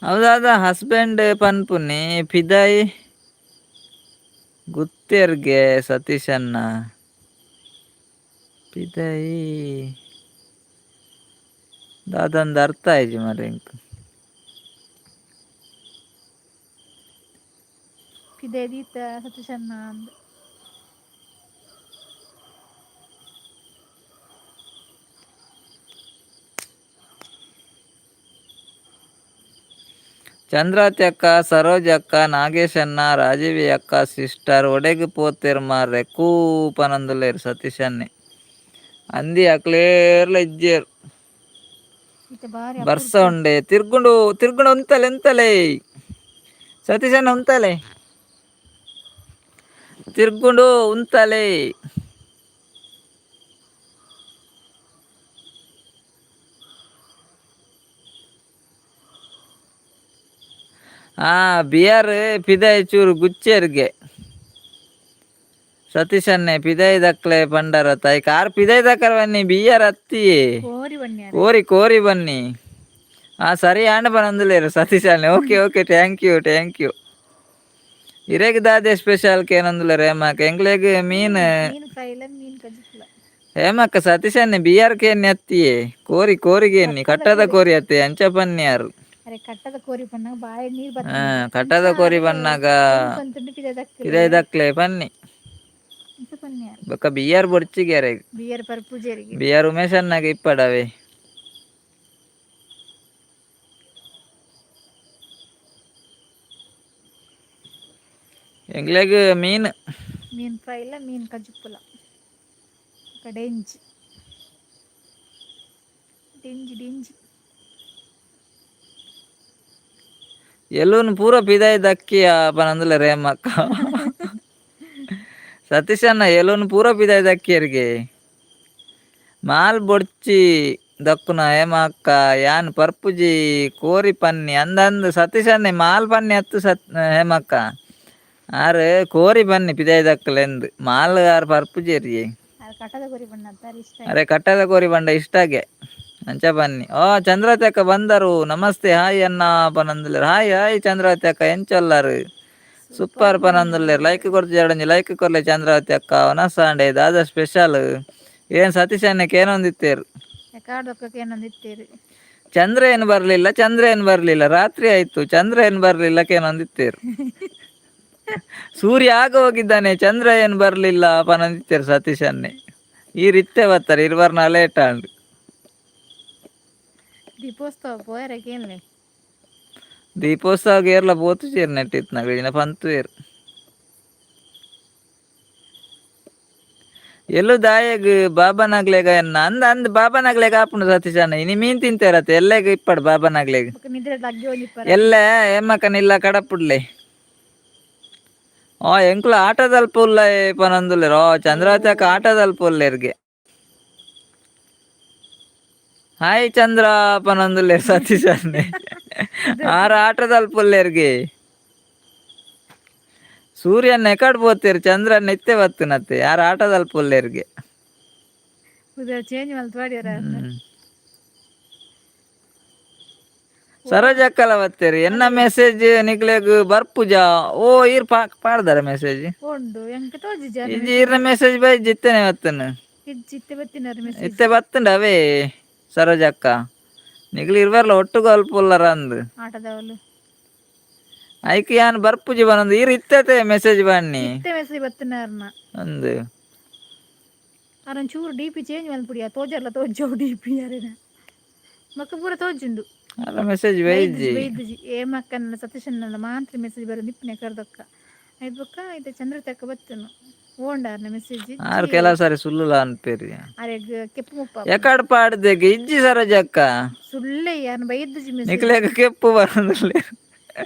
ಹೌದಾದ ಹಸ್ಬೆಂಡ್ ಪನ್ಪುನಿ ಪಿದಾಯಿ ಗುತ್ತೆರ್ಗೆ ಸತೀಶಣ್ಣ ಪಿದಾಯಿ ದಾದಂದ ಅರ್ಥ ಆಯ್ಜಿ ಮಾರ್ರೆ ಎಂಕ್. ಪಿದೈ ದೀತ ಸತೀಶಣ್ಣ ಅಂದ್. ಚಂದ್ರಾತಿ ಅಕ್ಕ, ಸರೋಜ್ ಅಕ್ಕ, ನಾಗೇಶಣ್ಣ, ರಾಜೀವಿ ಅಕ್ಕ ಸಿಸ್ಟರ್ ಒಡೆಗ್ ಪೋತೆರ್ ಮಾರ್ರೆ ಕೂ ಪನೊಂದುಲ್ಲೆರ್ ಸತೀಶಣ್ಣೆ. ಅಂದಿ ಅಕ್ಲೇರ್ಲ ಇಜ್ಜೆರ್. ಇತ್ತೆ ಬಾರಿ. ಬರ್ಸ ಉಂಡೆ. ತಿರ್ಗುಂಡು ತಿರ್ಗುಂಡು ಉಂತಲೆ ಉಂತಲೆ ಸತೀಶಣ್ಣ, ಉಂತಲೆ. ತಿರ್ಗುಂಡು ಉಂತಲೆ. ಆ ಬಿಯರ್ ಪಿದಾಯಿ ಚೂರು ಗುಚ್ಚೇರ್ಗೆ ಸತೀಶ್ ಅನ್ನೆ ಪಿದಾಯಿ ದಕ್ಲೆ ಪಂಡರ ತಾಯಿ ಕಾರ್ ಪಿದಾಯಿ ದಕ್ಕರ ಬನ್ನಿ ಬಿಯರ್ ಅತ್ತಿ. ಕೋರಿ ಬನ್ನಿ. ಕೋರಿ ಕೋರಿ ಬನ್ನಿ. ಆ ಸರಿ ಆಂಡ ಬರಂದುಲೇರು Satish ಅಣ್ಣೆ. Okay okay, thank you, thank you. ಇರೆಗ್ ದಾದೆ ಸ್ಪೆಷಲ್ ಕೇನಂದುಲೇರು ಹೇಮಕ್ಕ. ಎಂಕ್ಲೆಗ್ ಮೀನ್. ಮೀನ್ ಫ್ರೈ ಇಲ್ಲ, ಮೀನ್ ಕಜಿಪುಲ. ಹೇಮಕ್ಕ, ಸತೀಶ್ ಅಣ್ಣೆ ಬಿಯರ್ ಕೇನ್ನಿ ಅತ್ತಿಯೇ, ಕೋರಿ ಕೋರಿಗೆ ಎನ್ನಿ, ಕಟ್ಟದ ಕೋರಿ ಅತ್ತೆ ಅಂಚ ಪನ್ಯಾರು. ಅರೆ ಕಟ್ಟದ ಕೋರಿ ಪನ್ನಾಗ ಬಾಯಿ ನೀರ್. ಹಾ, ಕಟ್ಟದ ಕೋರಿ ಬನ್ನಾಗ ಬರ್ತುಂಡು ಪಿದಾಯಿ ದಕ್ಕಲೆ. ಪಿದಾಯಿ ದಕ್ಲೆ ಪನ್ನಿ. ಇಂಚ ಪನ್ಯಾರು. ಬೊಕ್ಕ ಬಿಯರ್ ಬೊಡ್ಚಿಗೆ ಅರೆಗ್. ಬಿಯರ್ ಪರ್ಪುಜೆರಿಗೆ. ಬಿಯರ್ ಉಮೇಶ್ ಅಣ್ಣಗ್ ಇಪ್ಪಡವೆ. ಎಂಕ್ಲೆಗ್ ಮೀನ್. ಮೀನ್ ಫ್ರೈ ಇಲ್ಲ, ಮೀನ್ ಕಜಿಪುಲ. ಡೆಂಜ್ ಡಿಂಜ್ ಡಿಂಜ್. ಎಲುನ್ ಪೂರ ಪಿದಾಯಿ ದಕ್ಕಿಯ ಪನಂದುಲ ರೇಮಕ್ಕ. ಸತೀಶ್ ಅಣ್ಣ, ಎಲುನ್ ಪೂರ ಪಿದಾಯಿ ದಕ್ಕಿಯರಿಗೆ. ಮಾಲ್ ಬೊಡ್ಚಿ ದಕ್ಕುನ ಹೇಮಕ್ಕ, ಯಾನ್ ಪರ್ಪುಜಿ, ಕೋರಿ ಪನ್ನಿ ಅಂದ ಅಂದ್ ಸತೀಶ್ ಅಣ್ಣೆ. ಮಾಲ್ ಪನ್ನಿ ಅತ್ತು ಸತ್ ಹೇಮಕ್ಕ. ಆರ್ ಕೋರಿ ಪನ್ನಿ ಪಿದಾಯಿ ದಕ್ಕಲೆಂದು, ಮಾಲ್ ಆರ್ ಪರ್ಪುಜೆರಿಗೆ. ಅದು ಕಟ್ಟದ ಕೋರಿ ಬಣ್ಣ ಇಷ್ಟ. ಅರೆ ಕಟ್ಟದ ಕೋರಿ ಬಂಡ ಇಷ್ಟಾಗೆ, ಅಂಚ ಬನ್ನಿ. ಓ ಚಂದ್ರಾವತಿ ಅಕ್ಕ ಬಂದರು. ನಮಸ್ತೆ, ಹಾಯ್ ಅಣ್ಣ ಪನಂದುಲ್ಲೇರ್. ಹಾಯ್ ಹಾಯ್ ಚಂದ್ರಾವತಿ ಅಕ್ಕ, ಎಂಚೊಲ್ಲಾರು? ಸೂಪರ್ ಪನಂದುಲ್ಲೇರ್. ಲೈಕ್ ಕೊರ್ತು ಜಡಂಜಿ ಲೈಕ್ ಕೊರ್ಲೆ ಚಂದ್ರಾವತಿ ಅಕ್ಕ. ವನಸಾಂಡೆ ದಾದಾ ಸ್ಪೆಷಲ್ ಏನ್ ಸತೀಶ್ ಅಣ್ಣಕ್ಕೆ ಏನೊಂದಿತ್ತೇರು. ಕಾಡ್ದೊಕ್ಕಕ್ಕೆ ಏನೊಂದು ಇತ್ತೀರಿ. ಚಂದ್ರ ಏನು ಬರ್ಲಿಲ್ಲ, ಚಂದ್ರ ಏನು ಬರ್ಲಿಲ್ಲ, ರಾತ್ರಿ ಆಯ್ತು, ಚಂದ್ರ ಏನು ಬರ್ಲಿಲ್ಲ ಕೇನೊಂದಿತ್ತೇರು. ಸೂರ್ಯ ಆಗ ಹೋಗಿದ್ದಾನೆ, ಚಂದ್ರ ಏನು ಬರ್ಲಿಲ್ಲ ಪನಂದಿತ್ತೇರು ಸತೀಶ್ ಅನ್ನೆ. ಈ ರೀತೆ ಬರ್ತಾರೆ ಇರುವಾರ ಲೇಟ್ ಆಂಡ್. ದೀಪೋತ್ಸವ ಪೋಯರಕ್ಕೆ. ದೀಪೋತ್ಸವ ಏರ್ಲ ಪೋತು ಚೇರ್ ನೆಟ್ಟಿತ್ತು ನಗಲಿನ ಪಂತು ಏರು. ಎಲ್ಲು ದಾಯಗ್ ಬಾಬಾನಾಗ್ಲೇಗ ಎನ್ನ ಅಂದ ಅಂದ್ ಬಾಬಾನಾಗ್ಲೇಗ ಆಪುಂಡು ಸತೀಶ್ ಅಣ್ಣ. ಇನಿ ಮೀನ್ ತಿಂತೇರತ್ತೆ ಎಲ್ಲೆಗ್ ಇಪ್ಪಡು ಬಾಬಾನಾಗ್ಲೇಗ್. ಬೊಕ ನಿದ್ರೆ ಲಗ್ಗೆ ಒಂಜಿಪ್ಪರ. ಎಲ್ಲ ಎಮ್ಮಕನಿಲ್ಲ ಕಡಪುಡ್ಲೆ. ಓ ಎಂಕುಲು ಆಟದಲ್ಪ ಉಲ್ಲ ಪನಂದುಲ್ಲೆರ್. ಓ ಚಂದ್ರಾವತಿ ಅಕ್ಕ ಆಟದಲ್ಪ ಉಲ್ಲೆರ್ಗೆ. ಹಾಯ್ ಚಂದ್ರ ಪನಂದುಲ್ಲೆರ್ ಸತೀಶ್ ಅಣ್ಣೆ. ಆರ್ ಆಟದಲ್ಪ ಉಲ್ಲೆರ್ಗೆ. ಸೂರ್ಯನ ಎಕಡ್ ಪೋತೇರು, ಚಂದ್ರನ ಇತ್ತೆ ಬತ್ತುನತ್ತೆ. ಯಾರು ಆಟದಲ್ಪ ಉಲ್ಲೆರ್ಗೆ. ಚೇಂಜ್ ಮಲ್ತ್ ವಾಡಿಯರ. ಸರೋಜಕ್ಕಲ ಬತ್ತೇರಿ. ಎನ್ನ ಮೆಸೇಜ್ ನಿಕ್ಲೆಗ್ ಬರ್ಪುಜ? ಓ ಈರ್ ಪಾಡ್ದಾರ ಮೆಸೇಜ್? ಉಂಡು, ಎಂಕ್ ತೋಜಿಜ. ಇಜ್ಜಿ, ಈರ್ನ ಮೆಸೇಜ್ ಬೈಜ್, ಇತ್ತನೆ ಬತ್ತನು. ಇಜ್ಜಿ, ಇತ್ತೆ ಬತ್ತಿನಾರ ಮೆಸೇಜ್. ಇತ್ತೆ ಬತ್ತುಂಡ ಅವೇ. ಸರೋಜಕ್ಕ, ನಿಕ್ಲು ಇರ್ವರ್ಲ ಒಟ್ಟುಗು ಅಲ್ಪ ಉಲ್ಲರ ಅಂದ್. ಆಟದವಲು. ಐಕ್ ಯಾನ್ ಬರ್ಪುಜಿ ಬನೊಂದು ಈರ್ ಇತ್ತತೆ ಮೆಸೇಜ್ ಬನ್ನಿ. ಇತ್ತೆ ಮೆಸೇಜ್ ಬತ್ತಿನಾರ್ನ. ಅಂದ್. ಅರನ್ ಚೂರು D P change ಮಲ್ಪುಡಿಯ, ತೋಜರ್ಲ ತೋಜೋ ಡಿ ಪಿ ಅರೆನ ಮಕ್ಕ ಪೂರ ತೋಜುಂಡು. ಅಲ್ಲ ಮೆಸೇಜ್ ಬೈಜಿ. ಬೈದ್ಜಿ. ಏಮಕ್ಕನ ಸತೀಶನ್ನ ಮಾತ್ರ ಮೆಸೇಜ್ ಬರೋ ನಿಪ್ಪನೆ ಕರ್ದಕ್ಕ ಐದು ಬೊಕ್ಕ ಐತೆ. ಚಂದ್ರ ತಕ್ಕ ಬತ್ತನು ಓಂಡಾರ್ನ ಮೆಸೇಜ್. ಆರ್ ಕೆಲವು ಸಾರಿ ಸುಳ್ಳುಲ ಅನ್ಪೇರಿ. ಅರೆಗ್ ಕೆಪ್ಪು ಮುಪ್ಪ. ಎಕಡ್ ಪಾಡ್ದೆಗ್ ಇಜ್ಜಿ ಸರೋಜಕ್ಕ. ಸುಳ್ಳೆ, ಯಾರನ್ನ ಬೈದ್ಜಿ ಮೆಸೇಜ್. ನಿಕ್ಲೆಗ್ ಕೆಪ್ಪು ಬರೋದಿಲ್ಲ.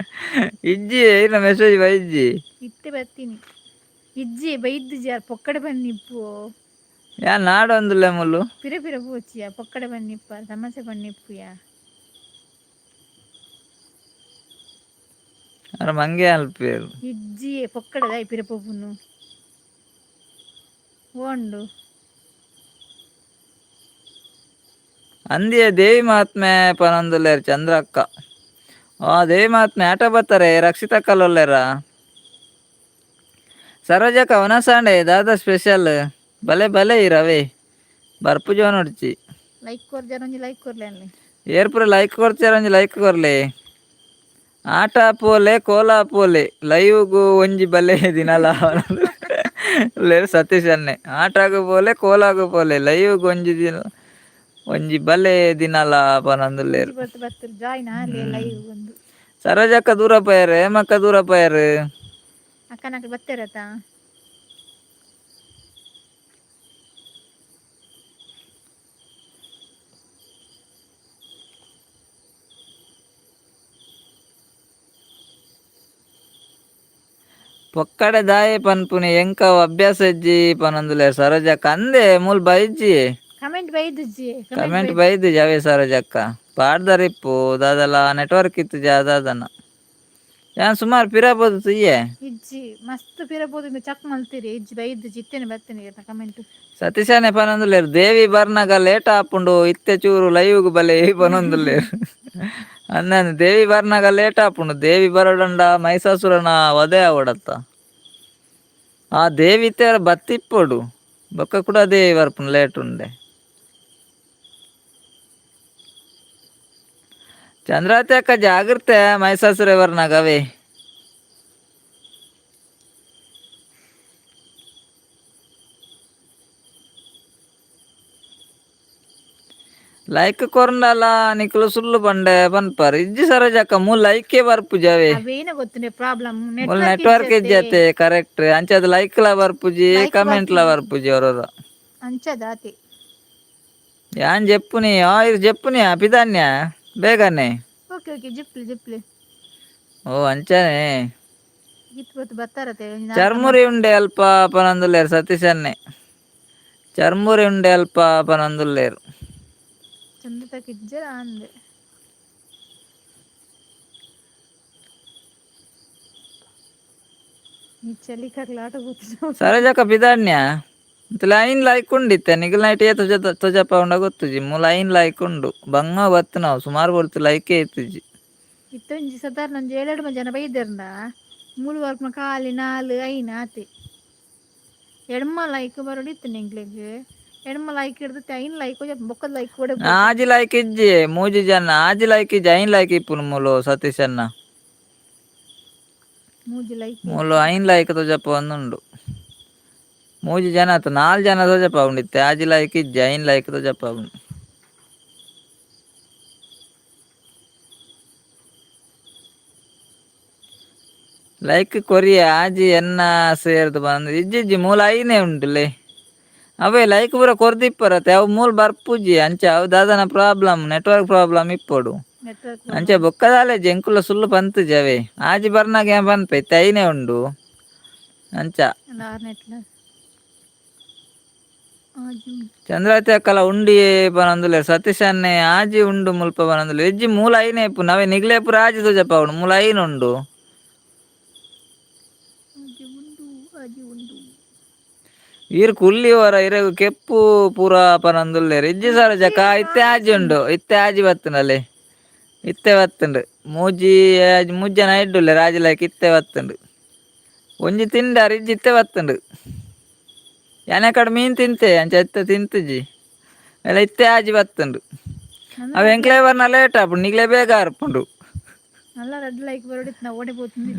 ಇಜ್ಜಿ, ಏನ ಮೆಸೇಜ್ ಬೈಜಿ. ಇತ್ತೆ ಬರ್ತೀನಿ. ಇಜ್ಜಿ, ಬೈದ್ಜಿ. ಯಾರು ಪೊಕ್ಕಡೆ ಬನ್ನಿಪ್ಪು. ಯಾನ್ ನಾಡೊಂದುಲ್ಲೆ ಮುಲ್ಲು. ಪಿರ ಪಿರ ಪೋಚಿಯ, ಪೊಕ್ಕಡೆ ಬನ್ನಿಪ್ಪ, ಸಮಸ್ಯೆ ಬನ್ನಿಪ್ಪುಯ. ಅರ ಮಂಗೆ ಅಲ್ಪೇರು. ಇಜ್ಜಿ, ಪೊಕ್ಕಡೆದ ಪಿರ ಪೋಪುನು ಓಂಡು. ಅಂದಿಯ ದೇವಿ ಮಹಾತ್ಮೆ ಪನೊಂದುಲ್ಲೇರ್ ಚಂದ್ರಕ್ಕ. ಆ ದೇವಿ ಮಹಾತ್ಮೆ ಆಟ ಬರ್ತಾರೆ. ರಕ್ಷಿತಕ್ಕಲ್ಲೊಲ್ಲೇರ. ಸರೋಜಕ್ಕ ವನಸಾಂಡೆ ದಾದಾ ಸ್ಪೆಷಲ್? ಬಲೆ ಬಲೆ ಇರವೇ ಬರ್ಪು ನೋಡ್ಚಿ. ಲೈಕ್ ಕೊರ್ಜಾರ, ಒಂಜಿ ಲೈಕ್ ಕೊರ್ಲೆ ಅಲ್ಲಿ. ಏರ್ಪುರ ಲೈಕ್ ಕೊರ್ಚಾರ, ಒಂಜಿ ಲೈಕ್ ಕೊರ್ಲೆ. ಆಟ ಪೋಲೆ ಕೋಲಾ ಪೋಲೆ ಲೈವ್ಗು ಒಂಜಿ ಬಲೆ ದಿನಲ ಲೇರ್ ಸತೀಶ್ ಅಣ್ಣೆ. ಆಟಾಗು ಪೋಲೆ ಕೋಲಾಗು ಪೋಲೆ ಲೈವ್ಗ್ ಒಂಜಿ ದಿನ ಒಂಜಿ ಬಲೆ ದಿನಲ ಪನೊಂದುಲ್ಲೇರ್. ಒಂಜಿ ಬತ್ತು ಬತ್ತು ಜಾಯ್ನ್ ಆಲೆ ಲೈವ್ ಒಂದು. ಸರೋಜಕ್ಕ ದೂರ ಪೋಯೆರ್, ಹೇಮಕ್ಕ ದೂರ ಪೋಯೆರ್. ಅಕ್ಕನಕ್ಕೆ ಬತ್ತೇರತ. ಪೊಕ್ಕಡೆ ದಾಯೆ ಪನ್ಪುನಿ, ಎಂಕವ್ ಅಭ್ಯಾಸ ಇಜ್ಜಿ ಪನೊಂದುಲ್ಲೇರ್ ಸರೋಜಕ್ಕ. ಅಂದೆ ಮೂಲ್ ಬೈಜ್ಜಿ. ಕಮೆಂಟ್ ಬೈದುಜ್ಜಿ. ಕಮೆಂಟ್ ಬೈದು ಜಾವೆ. ಸರೋಜಕ್ಕ ಪಾಡ್ದರಿಪ್ಪು ದಾದಲ ನೆಟ್ವರ್ಕ್ ಇತ್ತು ಜಾ ದಾದನ. ಯಾನ್ ಸುಮಾರು ಪಿರ ಪೋದು ತುಯ್ಯೆ. ಇಜ್ಜಿ ಮಸ್ತ್ ಪಿರ ಪೋದು ಚಕ್ ಮಲ್ತೀರಿ ಇಜ್ಜಿ ಬೈದು ಇತ್ತೇನೆ ಬರ್ತೇನೆ ಕಮೆಂಟ್. ಸತೀಶನೇ ಪನೊಂದುಲ್ಲೇರು ದೇವಿ ಬರ್ನಾಗ ಲೇಟ್ ಆಪುಂಡು ಇತ್ತೆ ಚೂರು ಲೈವ್ಗ್ ಬಲೆ ಪನೊಂದುಲ್ಲೇರು. ಅಂದಂದು ದೇವಿ ಬರ್ನಾಗ ಲೇಟ್ ಆಪುಂಡು, ದೇವಿ ಬರೋಡಂಡ ಮೈಸಾಸುರನ ವಧೆ ಆವಡತ್ತ. ಆ ದೇವಿ ಇತ್ತೆ ಬತ್ತಿಪ್ಪೊಡು ಬೊಕ್ಕ ಕೂಡ ದೇವಿ ಬರ್ಪುಂಡು ಲೇಟ್ ಉಂಡೆ. ಚಂದ್ರಾವತಿ ಅಕ್ಕ ಜಾಗ್ರತೆ, ಮೈಸಾಸುರ ಬರ್ನಾಗ ಅವೇ. ಲೈಕ್ ಕೊರಂಡಲ ನಿಕುಲು ಸುಳ್ಳು ಬಂಡೆ ಪನ್ಪರ್. ಇಜ್ಜಿ ಸರೋಜಕ್ಕ, ಮೂಲು ಲೈಕೇ ಬರ್ಪುಜವೇ. ಅವೇನ ಗೊತ್ತುಂಡೆ ಪ್ರಾಬ್ಲಮ್. ಮೂಲು ನೆಟ್ವರ್ಕ್ ಇಜ್ಜತೆ, ಕರೆಕ್ಟ್. ಅಂಚದ ಲೈಕ್ ಲ ಬರ್ಪುಜಿ, ಕಮೆಂಟ್ ಲ ಬರ್ಪುಜಿ ಅವರವರ. ಅಂಚದಾತಿ. ಯಾನ್ ಜೆಪ್ಪುನಿ ಇದು ಜೆಪ್ಪುನಿ ಪಿದಾನ್ಯ ಬೇಗನೆ. Okay okay, ಜಿಪ್ಲಿ ಜಿಪ್ಲಿ. ಓ ಅಂಚನೆ. ಇತ್ತು ಬತ್ತು ಬತ್ತಾರತೆ. ಚರ್ಮುರಿ ಉಂಡೆ ಅಲ್ಪ ಪನೊಂದುಲ್ಲೇರು ಸತೀಶನ್ನೇ. ಚರ್ಮುರಿ ಉಂಡೆ ಅಲ್ಪ ಪನೊಂದುಲ್ಲೇರು. ಚಂದ್ರತಕ್ ಇಜ್ಜರ ಅಂದೆ. ಈ ಚಲಿಕಾಗ್ಲ ಆಟ ಗೊತ್ತಿಲ್ಲ. ಸರೋಜಕ್ಕ ಪಿದಾನ್ಯ ಲೈನ್ ಲೈಕ್ ಉಂಡಿತ್ತೆ. ನಿಗಲ್ ನೈಟ್ ಏ ತೊಜ ತೊಜಪ್ಪ ಉಂಡ ಗೊತ್ತುಜಿ. ಮೂಲು ಐನ್ ಲೈಕ್ ಉಂಡು, ಬಂಗ ಬತ್ತು ನಾವು ಸುಮಾರು ಬೊರ್ತು ಲೈಕೇ ಇತ್ತುಜಿ. ಇತ್ತೊಂಜಿ ಸಾಧಾರಣ ಒಂಜಿ ಏಳೆರಡು ಜನ ಬೈದೆರ್ಂಡ ಮೂಲು ವರ್ಪುನ ಖಾಲಿ ನಾಲ್ ಐನ್ ಆತೆ. ಎಡ್ಮ ಲೈಕ್ ಬರೋಡು ಇತ್ತು ಎಂಕ್ಲೆಗ್. ಎಡ್ಮ ಲೈಕ್ ಹಿಡ್ದು ಐನ್ ಲೈಕ್ ಬೊಕ್ಕದ ಲೈಕ್ ಕೂಡ. ಆಜಿ ಲೈಕ್ ಇಜ್ಜಿ, ಮೂಜಿ ಜನ ಆಜಿ ಲೈಕ್ ಇಜ್ಜಿ, ಐನ್ ಲೈಕ್ ಇಪ್ಪುನು ಮೂಲು ಸತೀಶನ್ನ. ಮೂಜಿ ಲೈಕ್. ಮೂಲು ಐನ್ ಲೈಕ್ ತೊಜಪ್ಪ ಒಂದುಂಡು. ಮೂಜಿ ಜನ ಆತು, ನಾಲ್ ಜನ ತೊಜಪ್ಪ ಉಂಡಿತ್ತೆ. ಆಜಿ ಲೈಕ್ ಇಜ್ಜಿ, ಐನ್ ಲೈಕ್ ತೊಜಪ್ಪ ಉಂಡು. ಲೈಕ್ ಕೊರಿಯ ಆಜಿ ಎನ್ನ ಸೇರ್ದು ಬಂದು ಇಜ್ಜಿ ಇಜ್ಜಿ ಮೂಲ ಐನೇ ಉಂಡುಲೆ. ಅವೇ ಲೈಕ್ ಪೂರ ಕೊರ್ದಿಪ್ಪರತೆ, ಅವು ಮೂಲ ಬರ್ಪುಜಿ. ಅಂಚ ಅವು ದಾದನ problem, network problem ಇಪ್ಪೊಡು. ನೆಟ್ವರ್ಕ್. ಅಂಚ ಬೊಕ್ಕದಾಲೆ ಜಂಕುಲ ಸುಳ್ಳು ಪಂತುಜಿ ಅವೇ. ಆಜಿ ಬರ್ನಾಗ ಏನ್ ಪನ್ಪೆ, ಇತ್ತೆ ಐನೇ ಉಂಡು ಅಂಚ. ಆರ್ನೆಟ್ಲ ಆಜಿ. ಚಂದ್ರಾವತಿ ಅಕ್ಕಲ ಉಂಡಿ ಪನೊಂದುಲ್ಲೆ. ಸತೀಶ್ ಅನ್ನೆ ಆಜಿ ಉಂಡು ಮುಲ್ಪ ಪನೊಂದುಲ್ಲೆ. ಇಜ್ಜಿ ಮೂಲ ಐನೇ ಇಪ್ಪು ನವೆ. ನಿಗ್ಲೆ ಪೂರ ಆಜಿ ತೋಜಪ್ಪ ಉಂಡು, ಮೂಲ ಐನ್ ಉಂಡು. ಆಜಿ ಉಂಡು, ಆಜಿ ಉಂಡು. ಈರ್ ಕುಲ್ಲಿ ವರ ಇರೆಗ್ ಕೆಪ್ಪು ಪೂರ ಪನೊಂದುಲ್ಲೆರ್. ಇಜ್ಜಿ ಸರೋಜಕ್ಕ, ಇತ್ತೆ ಆಜಿ ಉಂಡು. ಇತ್ತೆ ಆಜಿ ಬತ್ತುಂಡಲೆ, ಇತ್ತೆ ಬತ್ತುಂಡು. ಮೂಜಿ ಆಜಿ ಮೂಜಿ ಜನ ಇಡ್ಡುಲ್ಲೆ ರಾಜಿ ಲೈಕ್. ಇತ್ತೆ ಬತ್ತುಂಡು. ಒಂಜಿ ತಿಂಡಾರ್ ಇಜ್ಜಿ, ಇತ್ತೆ ಬತ್ತುಂಡು. ಯಾನೆ ಕಡೆ ಮೀನ್ ತಿಂತೆ ಅಂಚ ಇತ್ತೆ ತಿಂತುಜಿ ಎಲ್ಲ. ಇತ್ತೆ ಆಜಿ ಬತ್ತುಂಡು. ಅವು ಎಂಕ್ಲೆ ಬರ್ನ ಲೇಟ್ ಆಪುಂಡು, ನಿಗ್ಲೆ ಬೇಗ ಆರ್ಪುಂಡು. ನಲ್ಲ ರೆಡ್ ಲೈಕ್ ಬರೋಡು ಇತ್ತು, ನಾವು ಓಡಿ ಪೋತುಂದು.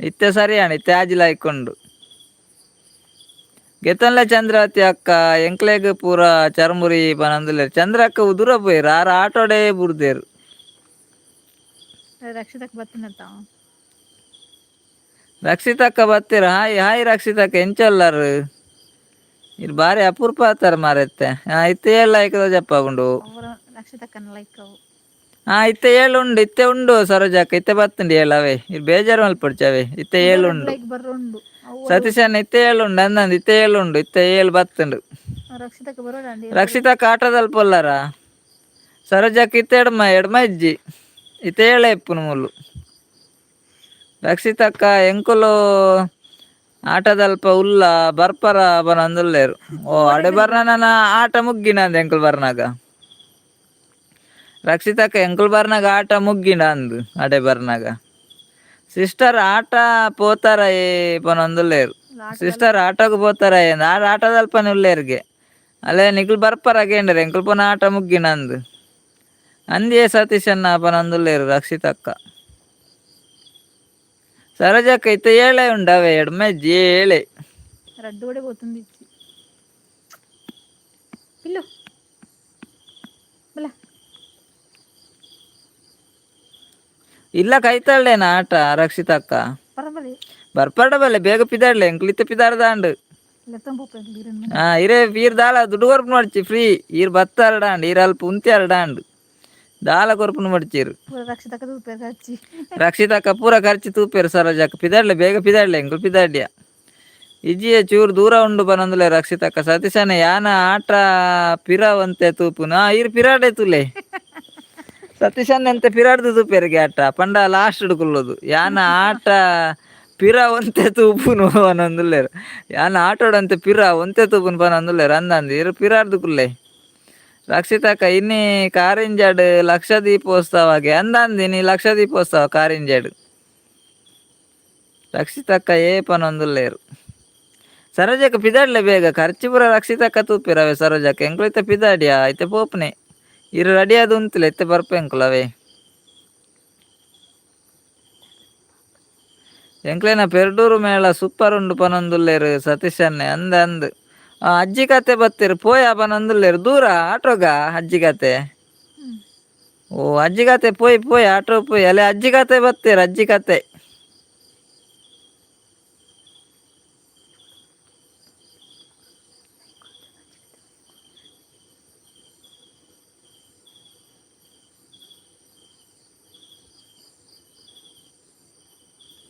ಇತ್ತೆ ಸರಿ ಅಣ್ಣ, ಇತ್ತೆ ಆಜಿ ಲೈಕ್ ಉಂಡು. ಗೆತನ್ಲೆ ಚಂದ್ರಾವತಿ ಅಕ್ಕ, ಎಂಕ್ಲೆಗ್ ಪೂರ ಚರ್ಮುರಿ ಪನೊಂದುಲ್ಲೆರ್. ಚಂದ್ರ ಅಕ್ಕ ಉದುರ ಪೋಯೆರ್, ಆರ್ ಆಟೋಡೇ ಬುಡ್ದೆರ್. ರಕ್ಷಿತಕ್ಕೆ ಬತ್ತಿನತ್ತ. ರಕ್ಷಿತಕ್ಕ ಬತ್ತೀರ. Hi hi ರಕ್ಷಿತಕ್ಕ, ಎಂಚೊಲ್ಲರ್? ಇರ್ ಬಾರಿ ಅಪರೂಪ ಆತಾರ ಮಾರೈತೆ. ಇತ್ತೆ ಏಳು ಲೈಕ್ ಜಪ್ಪ ಉಂಡು. ಅವರ ರಕ್ಷಿತಕ್ಕನ ಲೈಕ್ ಅವು. ಹಾ, ಇತ್ತೆ ಏಳು ಉಂಡು, ಇತ್ತೆ ಉಂಡು ಸರೋಜಕ್ಕ. ಇತ್ತೆ ಬತ್ತುಂಡು ಏಳು. ಅವೇ ಇರ್ ಬೇಜಾರು ಮಲ್ಪೊಡ್ಚಿ ಅವೇ. ಇತ್ತೆ ಏಳು ಉಂಡು. ಲೈಕ್ ಬರೋಂಡು ಅವು. ಸತೀಶಣ್ಣ ಇತ್ತೆ ಏಳು ಉಂಡು ಅಂದಂದು. ಇತ್ತೆ ಏಳು ಉಂಡು, ಇತ್ತೆ ಏಳು ಬತ್ತುಂಡು. ರಕ್ಷಿತಕ್ಕೆ ಬರೋಣ. ರಕ್ಷಿತಕ್ಕ ಆಟೋದಲ್ಲಿ ಪೊಲ್ಲರ. ಸರೋಜಕ್ಕ ಇತ್ತೆ ಎಡ್ಮ ಎಡ್ಮ ಇಜ್ಜಿ, ಇತ್ತೆ ಏಳೆ ಇಪ್ಪುನು ಮೂಲು. ರಕ್ಷಿತಕ್ಕ ಎಂಕುಲು ಆಟದಲ್ಪ ಉಲ್ಲ ಬರ್ಪರ ಬನೊಂದುಲ್ಲೇರು. ಓ ಅಡೆ ಬರ್ನ ಆಟ ಮುಗ್ಗಿನ ಅಂದ್ ಎಂಕುಲು ಬರ್ನಾಗ. ರಕ್ಷಿತಕ್ಕ ಎಂಕುಲು ಬರ್ನಾಗ ಆಟ ಮುಗ್ಗಿನ ಅಂದು ಅಡೆ ಬರ್ನಾಗ. ಸಿಸ್ಟರ್ ಆಟ ಪೋತಾರ ಏ ಪನೊಂದುಲ್ಲೇರು. ಸಿಸ್ಟರ್ ಆಟೋಗ್ ಪೋತಾರ ಏನ್ ಆಡ ಆಟದಲ್ಪನೆ ಉಲ್ಲೇರ್ಗೆ. ಅಲ್ಲೇ ನಿಕುಲು ಬರ್ಪರ ಕೇಂಡ್ರೆ ಎಂಕುಲು ಪೋನ ಆಟ ಮುಗ್ಗಿನ ಅಂದು ಅಂದಿಯೇ ಸತೀಶನ್ನ ಪನೊಂದುಲ್ಲೇರು ರಕ್ಷಿತಕ್ಕ. ಸರೋಜಕ್ಕ ಇತ್ತೆ ಏಳೆ ಉಂಡವೆ, ಎಡ್ಮೆಜ್ಜಿ ಏಳೆ. ರಡ್ಡು ಓಡೆ ಪೋತುಂದು ಇಜ್ಜಿ. ಪಿಲ್ಲು ಬಲ. ಇಲ್ಲ ಕೈತಳ್ಳೆನ ಆಟ ರಕ್ಷಿತಕ್ಕ. ಪರಬಲಿ. ಬರ್ಪಡ ಬಲ್ಲೆ, ಬೇಗ ಪಿದಾಡ್ಲೆ. ಎಂಕುಲು ಇತ್ತೆ ಪಿದಾಡ್ದಾಂಡು. ಲೆತ್ತೊಂದು. ಹಾ ಇರೇ ಈರ್ ದಾಲ ದುಡ್ಡು ಕೊರ್ಪುನ ಮಡ್ಚಿ ಫ್ರೀ. ಈರ್ ಬತ್ತಾರಡಾಂಡ್, ಈರ್ ಅಲ್ಪ ಉಂತ್ಯಾರಡಾಂಡ್, ದಾಲ ಕೊರ್ಪುನ ಮಡ್ಚಿರು. ಪೂರ ರಕ್ಷಿತಕ್ಕ ತೂಪೆರ್ ಖರ್ಚಿ. ರಕ್ಷಿತಕ್ಕ ಪೂರ ಖರ್ಚು ತೂಪೆರ್. ಸರೋಜಕ್ಕ ಪಿದಾಡ್ಲೆ, ಬೇಗ ಪಿದಾಡ್ಲೆ, ಎಂಕುಲು ಪಿದಾಡ್ಯ. ಇಜ್ಜಿಯೇ ಚೂರು ದೂರ ಉಂಡು ಪನೊಂದುಲ್ಲೆ ರಕ್ಷಿತಕ್ಕ. ಸತೀಶನ ಯಾನ ಆಟ ಪಿರವಂತೆ ತೂಪುನ. ಈರ್ ಪಿರಾಡೆ ತೂಲೆ. ಸತೀಶನ್ ಎಂತ ಪಿರಾಡ್ದು ತೂಪೆರಿಗೆ ಆಟ ಪಂಡ ಲಾಸ್ಟ್ ಹುಡುಕುಲ್ಲದು ಯಾನ ಆಟ ಪಿರ ಒಂತೆ ತೂಪುನು ಪನೊಂದುಲ್ಲೆರ್ ಯಾನ ಆಟೋಡಂತೆ ಪಿರ ಒಂತೆ ತೂಪುನು ಪನೊಂದುಲ್ಲೆರ್ ಅಂದಂದು ಇರು ಪಿರಾಡ್ದು ಕುಲ್ಲೆ. ರಕ್ಷಿತಕ್ಕ ಇನ್ನಿ ಕಾರಿಂಜಾಡ್ ಲಕ್ಷ ದೀಪೋತ್ಸವಗೆ ಅಂದಂದು ನೀ ಲಕ್ಷ ದೀಪೋತ್ಸವ ಕಾರಿಂಜಾಡ್. ರಕ್ಷಿತಕ್ಕ ಏ ಪನೊಂದುಲ್ಲೆರ್. ಸರೋಜಕ್ಕ ಪಿದಾಡ್ಲೆ ಬೇಗ ಖರ್ಚು ಪೂರ ರಕ್ಷಿತಕ್ಕ ತೂಪಿರವೆ. ಸರೋಜಕ್ಕ ಎಂಕ್ಲು ಇತ್ತೆ ಪಿದಾಡಿಯಾ ಇತ್ತೆ ಪೋಪುನೆ. ಇರು ರೆಡಿ ಆದ್ ಉಂತುಲೆ ಇತ್ತೆ ಬರ್ಪೆ ಎಂಕುಲು ಅವೇ. ಎಂಕ್ಲೆನ ಪೆರ್ಡೂರು ಮೇಳ ಸೂಪರ್ ಉಂಡು ಪನೊಂದುಲ್ಲೆರ್ ಸತೀಶ್ ಅಣ್ಣೆ. ಅಂದ್ ಅಂದ್ ಅಜ್ಜಿ ಕತೆ ಬತ್ತೆರ್ ಪೋಯ ಪನೊಂದುಲ್ಲೆರ್. ದೂರ ಆಟೋಗ ಅಜ್ಜಿ ಕತೆ? ಓ ಅಜ್ಜಿ ಕತೆ ಪೋಯ್ ಪೋಯ್ ಆಟೋ ಪೋಯ್. ಅಲ್ಲೇ ಅಜ್ಜಿ ಕತೆ ಬತ್ತೆರ್ ಅಜ್ಜಿ ಕತೆ.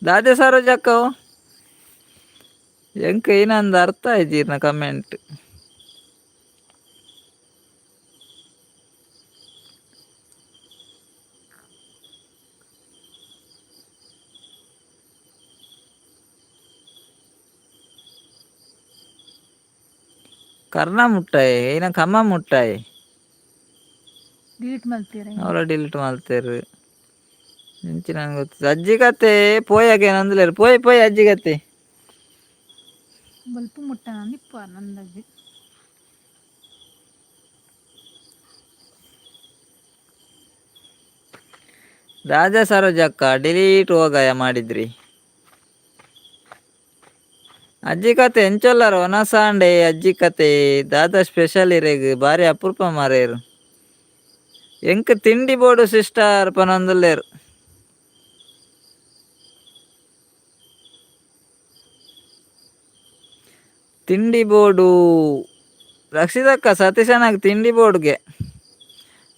ದಾದೆ ಸರೋಜಕ್ಕವು ಎಂಕ್ ಏನಂದ ಅರ್ಥ ಆಯ್ಜೀರ್ನ ಕಮೆಂಟ್. ಕರ್ಣ ಮುಟ್ಟಾಯಿ ಏನ ಕಮ್ಮ ಮುಟ್ಟಾಯಿ. ಡಿಲೀಟ್ ಮಲ್ತೀರ? ಅವಳ ಡಿಲೀಟ್ ಮಲ್ತೇರು ಎಂಚಿನ ಗೊತ್ತು. ಅಜ್ಜಿ ಕತೆ ಪೋಯಾಗ ಏನಂದ್ಲೇರು ಪೋಯ್ ಪೋಯ್ ಅಜ್ಜಿ ಕತೆ. ಬಲ್ಪು ಮುಟ್ಟ ನಿಪ್ಪ ನಂದಜ್ಜಿ. ರಾಜ ಸರೋಜಕ್ಕ ಡಿಲೀಟ್ ಹೋಗಾಯ ಮಾಡಿದ್ರಿ. ಅಜ್ಜಿ ಕತೆ ಎಂಚೊಲ್ಲರ ಒನಸಾಂಡೆ ಅಜ್ಜಿ ಕತೆ ದಾದ ಸ್ಪೆಷಲ್ ಇರೆಗ್ ಬಾರಿ ಅಪರೂಪ ಮಾರೇರು. ಎಂಕ್ ತಿಂಡಿ ಬೋಡು ಸಿಸ್ಟರ್ ಪನೊಂದುಲ್ಲೆರ್. ತಿಂಡಿ ಬೋಡು ರಕ್ಷಿತಕ್ಕ ಸತೀಶನಾಗ ತಿಂಡಿ ಬೋರ್ಡ್ಗೆ.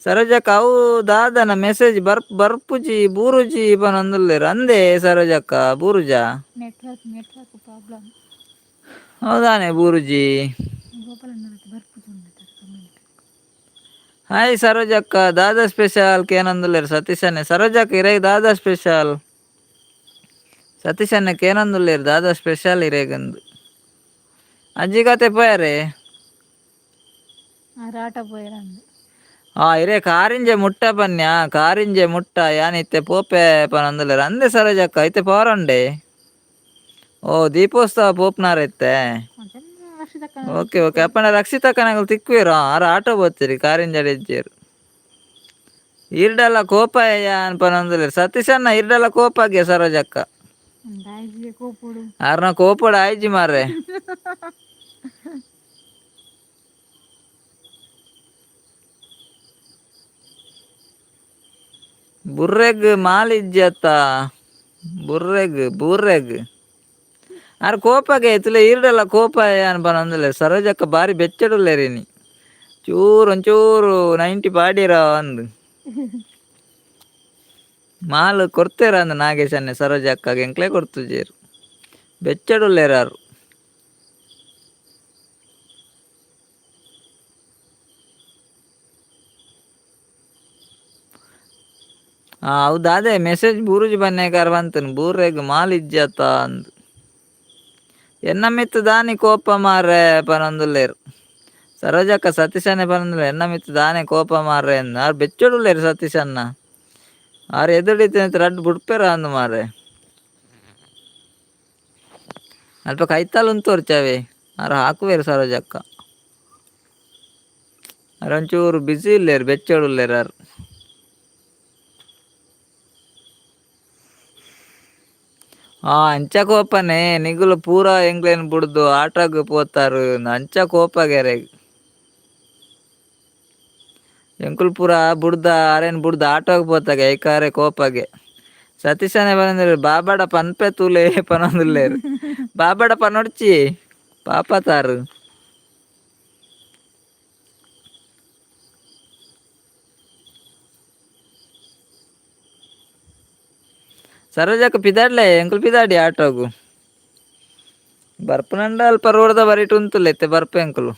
ಸರೋಜಕ್ಕ ಅವು ದಾದನ ಮೆಸೇಜ್ ಬರ್ಪುಜಿ ಬೂರುಜಿ ಪನೊಂದುಲ್ಲೆರ್. ಅಂದೇ ಸರೋಜಕ್ಕ ಬೂರುಜಾ? Network network problem. ಹೌದಾನೆ ಬೂರುಜಿ. ಗೋಪಾಲಣ್ಣ ಬರ್ಪುಜಿ ಕಮೆಂಟ್. ಹಾಯ್ ಸರೋಜಕ್ಕ ದಾದಾ ಸ್ಪೆಷಲ್ ಕೇನೊಂದುಲ್ಲೆರ್ ಸತೀಶನ್ನೆ. ಸರೋಜಕ್ಕ ಇರೆಗ್ ದಾದಾ ಸ್ಪೆಷಲ್? ಸತೀಶನ್ನೆ ಕೇನೊಂದುಲ್ಲೆರ್ ದಾದಾ ಸ್ಪೆಷಲ್ ಇರೆಗಂದು. ಅಜ್ಜಿ ಕತೆ ಪೋಯರೆ? ಆಟ ಪೋಯರಂದು. ಆ ಇರೆ ಕಾರಿಂಜೆ ಮುಟ್ಟ ಪನ್ಯ ಕಾರಿಂಜೆ ಮುಟ್ಟ ಯಾನ್ ಇತ್ತೆ ಪೋಪೆ ಪನೊಂದುಲ್ಲೆರ್. ಅಂದೆ ಸರೋಜಕ್ಕ ಇತ್ತೆ ಪೋರಂಡೆ. ಓ ದೀಪೋತ್ಸವ ಪೋಪ್ನಾರ ಇತ್ತೆ? ಓಕೆ ಓಕೆ ಅಪ್ಪಣ ರಕ್ಷಿತಕ್ಕ ನಂಗೆ ತಿಕ್ಕುವೆರು. ಆರು ಆಟೋ ಬೋತ್ತೀರಿ ಕಾರಿಂಜಡೆ ಇಜ್ಜೇರು. ಈರ್ಡಲ ಕೋಪ ಯಾನ್ ಪನೊಂದುಲ್ಲೆರ್ ಸತೀಶಣ್ಣ. ಈರ್ಡಲ ಕೋಪಾಗೆ ಸರೋಜಕ್ಕ? ಕೋಪುಡು. ಆರ್ನ ಕೋಪಡ್ ಆಯ್ಜಿ ಮಾರ್ರೆ. ಬುರ್ರೆಗ್ ಮಾಲಿಜ್ಜತ್ತ ಬುರ್ರೆಗ್ ಬೂರ್ರೆಗ್ ಆರ್ ಕೋಪಗೆ ಇತ್ತಲೆ. ಈರ್ಡಲ ಕೋಪ ಯಾನ್ ಪನೊಂದುಲ್ಲೆರ್. ಸರೋಜಕ್ಕ ಬಾರಿ ಬೆಚ್ಚಡುಲ್ಲೆರ್ ಇನಿ. ಚೂರು ಒಂಚೂರು 90 ಪಾಡಿರ ಅಂದ್ ಮಾಲ್ ಕೊರ್ತೆರ ಅಂದ್ ನಾಗೇಶ್ ಅಣ್ಣೆ. ಸರೋಜಕ್ಕಗ್ ಎಂಕ್ಲೆ ಕೊರ್ತುಜೆರ್. ಬೆಚ್ಚಡುಲ್ಲೆರ್ ಆರ್. ಹೌದಾ ಅದೇ ಮೆಸೇಜ್ ಬೂರುಜಿ ಬನ್ನೇಕಾರ ಬಂತನು ಬೂರೆಗ್ ಮಾಲ್ ಇಜ್ಜತ್ತ ಅಂದ್. ಎನ್ನ ಮಿತ್ತು ದಾನಿ ಕೋಪ ಮಾರ್ರೆ ಪನೊಂದುಲ್ಲೆರ್ ಸರೋಜಕ್ಕ. ಸತೀಶನ್ನೆ ಪನೊಂದುಲ್ಲೆರ್ ಎನ್ನ ಮಿತ್ತು ದಾನೆ ಕೋಪ ಮಾರ್ರೆ ಅಂದ್. ಆರ್ ಬೆಚ್ಚೊಡುಲ್ಲೆರ್ ಸತೀಶಣ್ಣ. ಆರ್ ಎದುಡಿತ್ತಿನ ರಡ್ಡ್ ಬುಡ್ಪೆರ ಅಂದ್ ಮಾರ್ರೆ. ಅಲ್ಪ ಕೈತಲ್ ಉಂತೊರ್ಚವೆ ಆರ್ ಹಾಕುವೆರ್. ಸರೋಜಕ್ಕ ಆರ್ ಒಂಚೂರು ಬಿಸಿ ಉಲ್ಲೆರ್, ಬೆಚ್ಚೊಡುಲ್ಲೆರ್ ಆರ್. ಅಂಚ ಕೋಪನೆ ನಿಗುಲು ಪೂರಾ ಎಂಕ್ಲೆನ್ ಬುಡ್ದು ಆಟಗ್ ಪೋತಾರ್ ಅಂಚ ಕೋಪಗೆರೆಗ್. ಎಂಕುಲು ಪೂರ ಬುಡ್ದ ಅರೆನ್ ಬುಡ್ದು ಆಟೋಗ್ ಪೋತಾಗೆ ಐಕಾರೆ ಕೋಪಗೆ. ಸತೀಶನೇ ಪನೊಂದುಲ್ಲೆರ್ ಬಾಬಾಡ ಪನ್ಪೆ ತೂಲೆ ಪನೊಂದುಲ್ಲೆರ್. ಬಾಬಾಡ ಪನೊಡ್ಚಿ ಪಾಪ ತಾರು. ಸರೋಜಕ್ಕ ಪಿದಾಡ್ಲೆ ಎಂಕುಲು ಪಿದಾಡಿ ಆಟೋಗು. ಬರ್ಪುನಂಡ ಅಲ್ಪ ರೋಡ್ದ ಬರಿಟ್ ಉಂತುಲ್ಲೆ ಇತ್ತೆ ಬರ್ಪೆ ಎಂಕುಲು.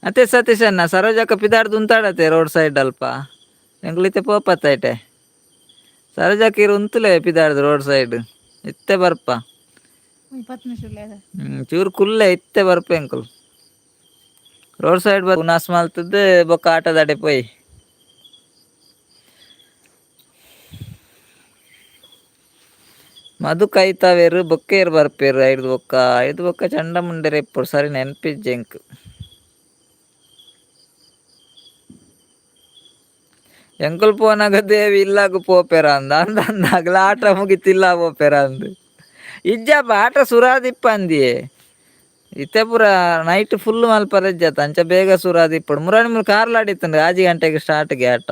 ಅತ್ತೆ ಸತೀಶಣ್ಣ ಸರೋಜಕ್ಕ ಪಿದಾಡ್ದು ಉಂತಾಡತ್ತೆ ರೋಡ್ ಸೈಡ್ ಅಲ್ಪ. ಎಂಕ್ಲಿತ್ತೆ ಪೋಪತ್ತೈಟೆ ಸರೋಜಕ್ಕ ಉಂತುಲೆ ಪಿದಾಡ್ದು ರೋಡ್ ಸೈಡ್ ಇತ್ತೆ ಬರ್ಪ. 10 ನಿಮಿಷ. ಚೂರು ಕುಲ್ಲೆ, ಇತ್ತೆ ಬರ್ಪ ಎಂಕುಲು. ರೋಡ್ ಸೈಡ್ ಉನಾಸ್ ಮಲ್ತದ್ದು ಬೊಕ್ಕ ಆಟದಾಡೆ ಪೋಯಿ. ಮಧು ಕೈತಾವೇರು ಬೊಕ್ಕೇರು ಬರ್ಪೇರು. ಐದು ಬೊಕ್ಕ, ಐದು ಬೊಕ್ಕ ಚಂಡಮುಂಡೆರೆ ಇಪ್ಪೊಡು. ಸರಿ ನೆನ್ಪಿಜ್ಜೆ ಎಂಕ್. ಎಂಕುಲು ಪೋನಾಗ ದೇವಿ ಇಲ್ಲಾಗ ಪೋಪೆರ ಅಂದ ಅಂದ ಅಂದಾಗಲ ಆಟ ಮುಗಿತಿಲ್ಲ ಪೋಪೆರ ಅಂದ್. ಇಜ್ಜಪ್ಪ, ಆಟ ಸುರಾದಿಪ್ಪ ಅಂದಿಯೇ. ಇತ್ತೆ ಪೂರ ನೈಟ್ ಫುಲ್ ಮಲ್ಪರೆ ಇಜ್ಜತ್ತ, ಅಂಚ ಬೇಗ ಸುರಾದಿಪ್ಪಡು. ಮುರಾಣಿ ಮುರು ಕಾರ್ಲಾಡಿತ್ತಂಡು 6 ಗಂಟೆಗೆ ಸ್ಟಾರ್ಟ್ಗೆ ಆಟ.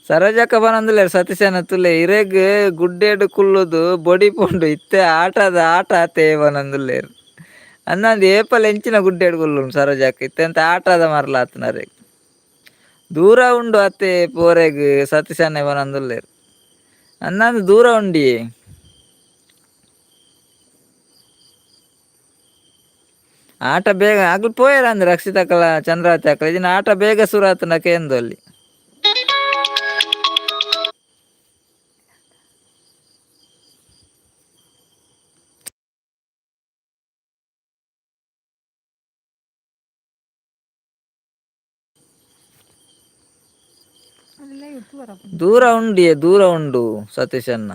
ಸರೋಜಕ್ಕ ಬನಂದುಲ್ಲೆರ್ ಸತೀಶನ ತುಲೆ. ಇರೆಗ್ ಗುಡ್ಡೆಡ್ ಕುಲ್ಲುದು ಬೊಡಿ ಪೋಂಡು, ಇತ್ತೆ ಆಟದ ಆಟ ಆತೆ ಬನಂದುಲ್ಲೆರ್. ಅಂದಂದು ಏಪಲ್ ಎಂಚಿನ ಗುಡ್ಡೆಡ್ ಕುಲ್ಲುನು ಸರೋಜಕ್ಕ? ಇತ್ತೆ ಎಂತ ಆಟದ ಮರ್ಲ ಆತನರೆಗ್. ದೂರ ಉಂಡು ಅತ್ತೆ ಪೋರೆಗ್ ಸತೀಶನ್ನೆ ಬನಂದುಲ್ಲೆರ್. ಅಂದಂದು ದೂರ ಉಂಡಿಯೇ. ಆಟ ಬೇಗ ಅಗ್ಲು ಪೋಯೆರ್ ಅಂದ್ ರಕ್ಷಿತಕ್ಕಲ ಚಂದ್ರಾವತಿ ಅಕ್ಕಲ. ಇಜಿನ ಆಟ ಬೇಗ ಸುರು ಆತುಂಡ ಕೇಂದೊಲ್ಲಿ. ಅದೆಲ್ಲ ಇತ್ತು. ದೂರ ಉಂಡಿಯೇ, ದೂರ ಉಂಡು ಸತೀಶಣ್ಣ.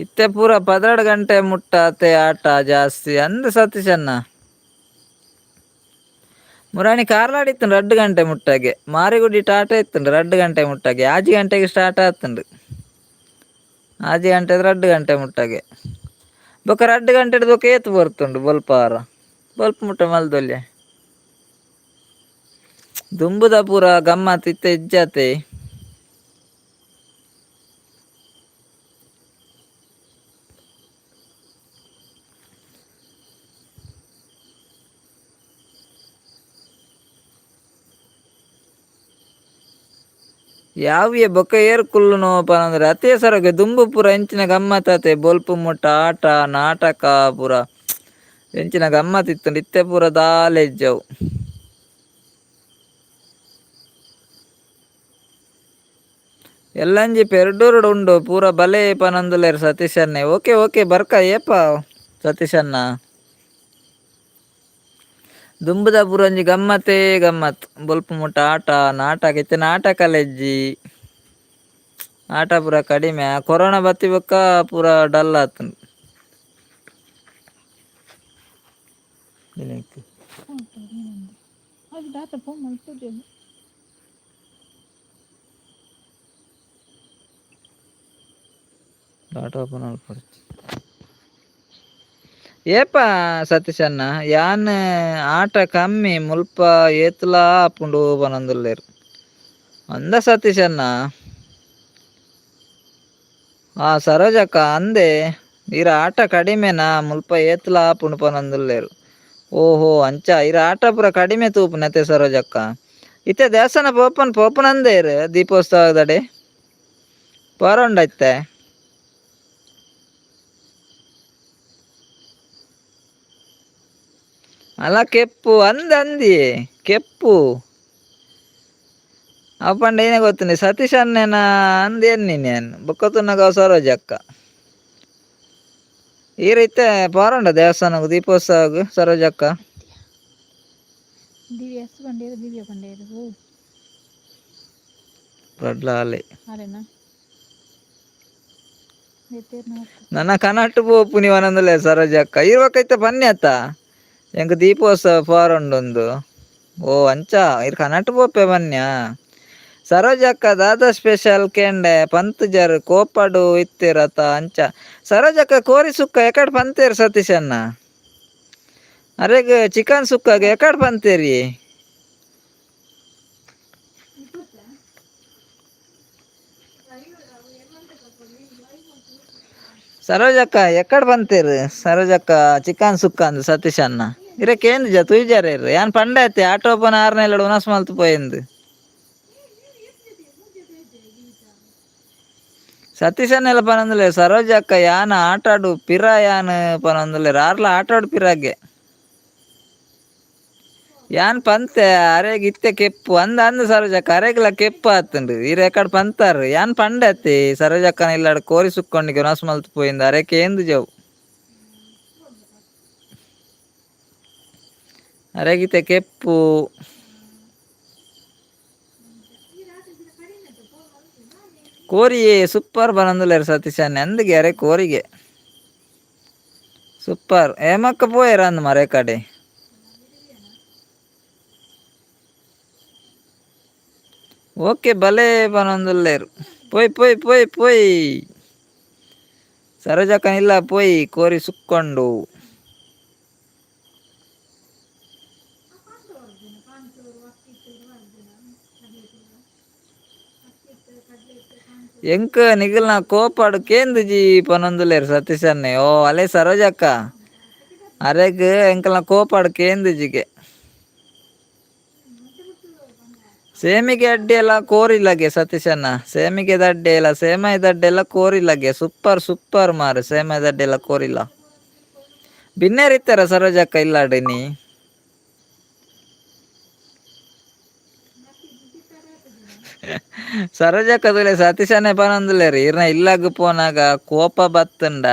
ಇತ್ತೆ ಪೂರ 12 ಗಂಟೆ ಮುಟ್ಟ ಅತೆ ಆಟ ಜಾಸ್ತಿ ಅಂದ್ ಸತೀಶಣ್ಣ. ಮುರಾಣಿ ಕಾರ್ಲಾಡ್ ಇತ್ತುಂಡು 2 ಗಂಟೆ ಮುಟ್ಟಾಗೆ. ಮಾರಿಗುಡಿ ಟಾಟ ಇತ್ತುಂಡು 2 ಗಂಟೆ ಮುಟ್ಟಾಗೆ. 6 ಗಂಟೆಗೆ ಸ್ಟಾರ್ಟ್ ಆತುಂಡು. 6 ಗಂಟೆ 2 ಗಂಟೆ ಮುಟ್ಟಾಗೆ. ಬೊಕ್ಕ 2 ಗಂಟೆ ಬೊಕ್ಕ ಏತ್ ಬರ್ತುಂಡು ಬೊಲ್ಪಾರ ಬೊಲ್ಪ ಮುಟ್ಟ ಮಲ್ದೊಲ್ಲೆ. ದುಂಬುದ ಪೂರ ಗಮ್ಮತ್ ಇತ್ತೆ ಇಜ್ಜತೆ. ಯಾವ್ಯೆ ಬೊಕ್ಕ ಏರ್ ಕುಲ್ಲುನು ಪನಂದ್ರೆ ಅತೇ ಸರಗೆ. ದುಂಬು ಪೂರ ಎಂಚಿನ ಗಮ್ಮತ್ ಆತೆ. ಬೊಲ್ಪು ಮುಟ್ಟ ಆಟ ನಾಟಕ ಪೂರ ಎಂಚಿನ ಗಮ್ಮತ್ ಇತ್ತುಂಡು. ಇತ್ತೆ ಪೂರ ದಾಲ ಇಜ್ಜವು. ಎಲ್ಲಂಜಿ ಪೆರ್ಡೂರುಡು ಉಂಡು ಪೂರ ಬಲೆ ಪನಂದುಲ್ಲೆರ್ ಸತೀಶನ್ನೆ. Okay okay, ಬರ್ಕ ಏಪ ಸತೀಶಣ್ಣ. ದುಂಬುದ ಪೂರ ಒಂಜಿ ಗಮ್ಮತ್ತೇ ಗಮ್ಮತ್. ಬೊಲ್ಪು ಮುಟ್ಟ ಆಟ ನಾಟಕ. ಇತ್ತೆ ನಾಟಕ ಇಜ್ಜಿ, ಆಟ ಪೂರ ಕಡಿಮೆ. ಕೊರೋನಾ ಬತ್ತಿ ಬೊಕ್ಕ ಪೂರ ಡಲ್ ಆತುಂಡು. ಅದು ದಾತ ಫೋನ್ ಮಲ್ಪುಜೆ. ಡಾಟಾ ಓಪನ್ ಮಲ್ಪೊಡು. ಏಪ ಸತೀಶಣ್ಣ? ಯಾನ್ ಆಟ ಕಮ್ಮಿ, ಮುಲ್ಪ ಏತ್ಲಾ ಆಪುಂಡು ಪನೊಂದುಲ್ಲೆರ್ ಅಂದ ಸತೀಶಣ್ಣ. ಆ ಸರೋಜಕ್ಕ ಅಂದೆ, ಈರ್ ಆಟ ಕಡಿಮೆನಾ, ಮುಲ್ಪ ಏತ್ಲಾ ಆಪುಂಡು ಪನೊಂದುಲ್ಲೆರ್. ಓಹೋ, ಅಂಚ. ಇರ ಆಟ ಪೂರ ಕಡಿಮೆ ತೂಪುನತೆ ಸರೋಜಕ್ಕ. ಇತ್ತೆ ದೇವಸ್ಥಾನ ಪೋಪನ್ ಪೋಪನಂದೇರ್ ದೀಪೋತ್ಸವದಡೆ ಪೋರೊಂಡ ಇತ್ತೆ. ಅಲ್ಲ, ಕೆಪ್ಪು ಅಂದ ಅಂದಿ ಕೆಪ್ಪು ಅವು ಪಂಡ ಏನೇ ಗೊತ್ತುಂಡೆ ಸತೀಶ್ ಅಣ್ಣನ ಅಂದ್ ಎನ್ನಿನಿ ಯಾನ್. ಬೊಕ್ಕ ತೂನಗ ಸರೋಜಕ್ಕ. ಈರ್ ಇತ್ತೆ ಪೋರಂಡ ದೇವಸ್ಥಾನಗ್ ದೀಪೋತ್ಸವಗ್ ಸರೋಜಕ್ಕ? ದಿವ್ಯ ಎಸ್ ಬಂಡೇರು, ದಿವ್ಯ ಬಂಡೇರು ಓ. ರಡ್ಲಾಲೆ. ಅರೆನಾ? ನನ್ನ ಕನಟ್ ಪೋಪುನಿ ವನಂದಲೇ ಸರೋಜಕ್ಕ. ಇರ್ವಕೈತ ಬನ್ನಿ ಅತ್ತ, ಎಂಕ್ ದೀಪೋತ್ಸವ ಪೋರಂಡುಂದು. ಓ ಅಂಚ, ಇರ್ ಕನಟ್ ಪೋಪೆ ಬನ್ಯಾ. ಸರೋಜಕ್ಕ ದಾದಾ ಸ್ಪೆಷಲ್ ಕೇಂಡೆ ಪಂತುಜರ್, ಕೋಪಡು ಇತ್ತೀರತ ಅಂಚ. ಸರೋಜಕ್ಕ, ಕೋರಿ ಸುಕ್ಕ ಎಕಡ್ ಪಂತೇರು ಸತೀಶಣ್ಣ? ಅರೆಗ್ ಚಿಕನ್ ಸುಕ್ಕಗ್ ಎಕಡ್ ಪಂತೇರಿ? ಸರೋಜಕ್ಕ ಎಕ್ಕಡ ಬಂತೀರು? ಸರೋಜಕ್ಕ ಚಿಕನ್ ಸುಕ್ಕ ಅಂದು ಸತೀಶ್ ಅಣ್ಣ. ಇರಕ್ಕೆ ಏನು ಜ ತುಯ್ಜಾರ ಯಾನ್ ಪಂಡೆ ಐತೆ ಆಟೋ ಪನ ಆರ್ನೆಲ್ಲಡು ಉನಸ್ ಮಲ್ತು ಪೋಯಿಂದು. ಸತೀಶ್ ಅಣ್ಣೆಲ್ಲ ಪನೊಂದುಲ್ಲೆರ್. ಸರೋಜಕ್ಕ ಯಾನ್ ಆಟಾಡು ಪಿರ ಯಾನ್ ಪನೊಂದುಲ್ಲೆರ್. ಆರ್ಲ ಆಟಾಡು ಪಿರಾಗೆ. ಯಾನ್ ಪಂತೆ ಅರೆಗ್ ಇತ್ತೆ ಕೆಪ್ಪು ಅಂದ ಅಂದ್ ಸರೋಜಕ್ಕ ಅರೆಗ್ಲ ಕೆಪ್ಪು ಆತುಂಡು. ಈರ್ ಎಕಡ್ ಪಂತಾರ್ ಯಾನ್ ಪಂಡೆ ಅತ್ತೆ ಸರೋಜಕ್ಕನ ಇಲ್ಲಡ್ ಕೋರಿ ಸುಕ್ಕೊಂಡಿಗೆ ಉನಸ್ ಮಲ್ತು ಪೋಯಿಂದು ಅರೆ ಕೇಂದು ಜವು. ಅರೆಗಿತ್ತೆ ಕೆಪ್ಪು. ಕೋರಿಯೇ ಸೂಪರ್ ಪನೊಂದುಲ್ಲೆರ್ ಸತೀಶ್ ಅಣ್ಣೆ ಅಂದ್ಗೆ ಅರೆ ಕೋರಿಗೆ ಸೂಪರ್. ಹೇಮಕ್ಕ ಪೋಯೆರ್ ಅಂದ್ ಮಾರೆ ಕಡೆ. ಓಕೆ ಭಲೇ ಪನೊಂದುಲ್ಲೆರ್. ಪೋಯ್ ಪೋಯ್ ಪೋಯ್ ಪೋಯ್ ಸರೋಜಕ್ಕನ ಇಲ್ಲ ಪೋಯ್ ಕೋರಿ ಸುಕ್ಕೊಂಡು. ಎಂಕ್ ನಿಗಲ್ನ ಕೋಪಾಡು ಕೇಂದುಜಿ ಪನೊಂದುಲ್ಲೆರ್ ಸತೀಶ್ ಅಣ್ಣೆ. ಓ ಅಲೆ ಸರೋಜಕ್ಕ ಅರೆಗ್ ಎಂಕಲ್ನ ಕೋಪಾಡು ಕೇಂದುಜಿಗೆ. ಸೇಮಿಗೆ ಅಡ್ಡಿ ಎಲ್ಲ ಕೋರಿಲ್ಲಗೆ ಸತೀಶಣ್ಣ. ಸೇಮಿಗೆ ದಡ್ಡೆ ಇಲ್ಲ ಸೇಮೈ ದಡ್ಡೆ ಎಲ್ಲ ಕೋರಿಲ್ಲಗೆ. ಸೂಪರ್ ಸೂಪರ್ ಮಾರು ಸೇಮೈ ದಡ್ಡೆ ಎಲ್ಲ ಕೋರಿಲ್ಲ. ಬಿನ್ನೇರ್ ಇತ್ತಾರ ಸರೋಜಕ್ಕ ಇಲ್ಲಾಡ್ ಇನಿ? ಸರೋಜಕ್ಕ ತೂಲೆ ಸತೀಶಣ್ಣೆ ಪನೊಂದುಲ್ಲೆರ್ ಈರ್ನ ಇಲ್ಲಗ್ ಪೋನಾಗ ಕೋಪ ಬತ್ತುಂಡ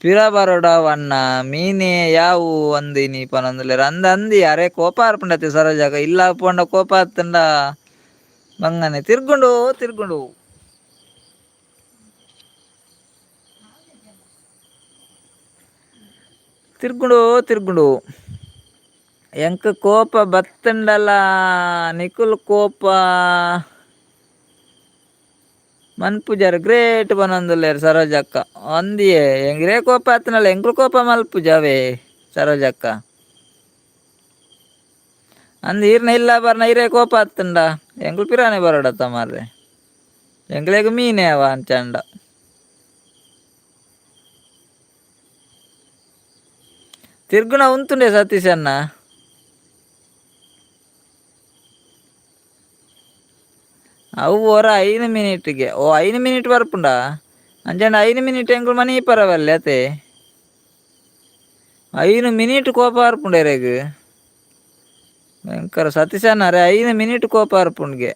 ಪಿರ ಬರೊಡಾವಣ್ಣ ಮೀನೆ ಯಾವು ಅಂದಿನಿ ಪನೊಂದುಲ್ಲೆರ್. ಅಂದ್ ಅಂದಿ ಅರೆ ಕೋಪ ಆರ್ಪುಂಡತೆ ಸರೋಜಕ್ಕ ಇಲ್ಲಗ್ ಪೋಂಡ ಕೋಪ ಆತುಂಡ ಬಂಗನೆ ತಿರ್ಗುಂಡು ತಿರ್ಗುಂಡು. ತಿರ್ಗುಂಡು ತಿರ್ಗುಂಡು. ಎಂಕ್ ಕೋಪ ಬತ್ತುಂಡಲ ನಿಕುಲು ಕೋಪ ಮನ್ಪುಜರ್ ಗ್ರೇಟ್ ಪನೊಂದುಲ್ಲೆರ್ ಸರೋಜಕ್ಕ. ಅಂದಿಯೇ ಎಂಗ್ರೇ ಕೋಪ ಆತುಂಡಲ ಎಂಕುಲು ಕೋಪ ಮಲ್ಪುಜವೇ ಸರೋಜಕ್ಕ. ಅಂದ್ ಈರ್ನ ಇಲ್ಲ ಬರ್ನ ಇರೇ ಕೋಪ ಆತುಂಡ ಎಂಕುಲು ಪಿರಾನೆ ಬರೋಡತ್ತ ಮಾರ್ರೆ. ಎಂಕ್ಲೆಗ್ ಮೀನೆ ಅವ ಅಂಚಂಡ. ತಿರ್ಗುಣ ಉಂತುಂಡೆ ಸತೀಶ್ ಅಣ್ಣ. ಅವು ಒರ 5 ಮಿನಿಟ್ಗೆ. ಓ 5 ಮಿನಿಟ್ ಬರ್ಪುಂಡ? ಅಂಚಂಡ 5 ಮಿನಿಟ್ ಎಂಕುಲು ಮನಿ ಪರವಲ್ಲೆ ಅತೆ. 5 ಮಿನಿಟ್ ಕೋಪ ಬರ್ಪುಂಡು ಎರೆಗ್. ಭಯಂಕರ ಸತೀಶ್ ಅಣ್ಣ ಅರೆ 5 ಮಿನಿಟ್ ಕೋಪ ಬರ್ಪುಂಡ್ಗೆ.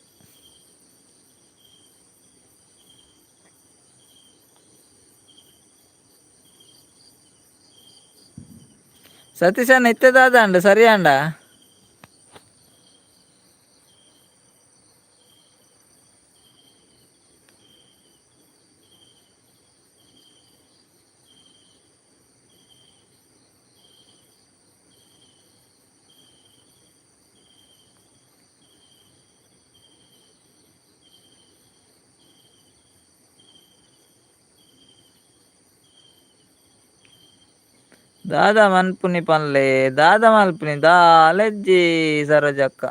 ಸತೀಶ್ ಅಣ್ಣ ಇತ್ತೆ ದಾದ ಸರಿ ಆಂಡ? ದಾದ ಮನ್ಪುನಿ ಪನ್ಲೆ ದಾದ ಮನ್ಪುನಿ ದಾಲೆಜ್ಜಿ ಸರೋಜಕ್ಕ.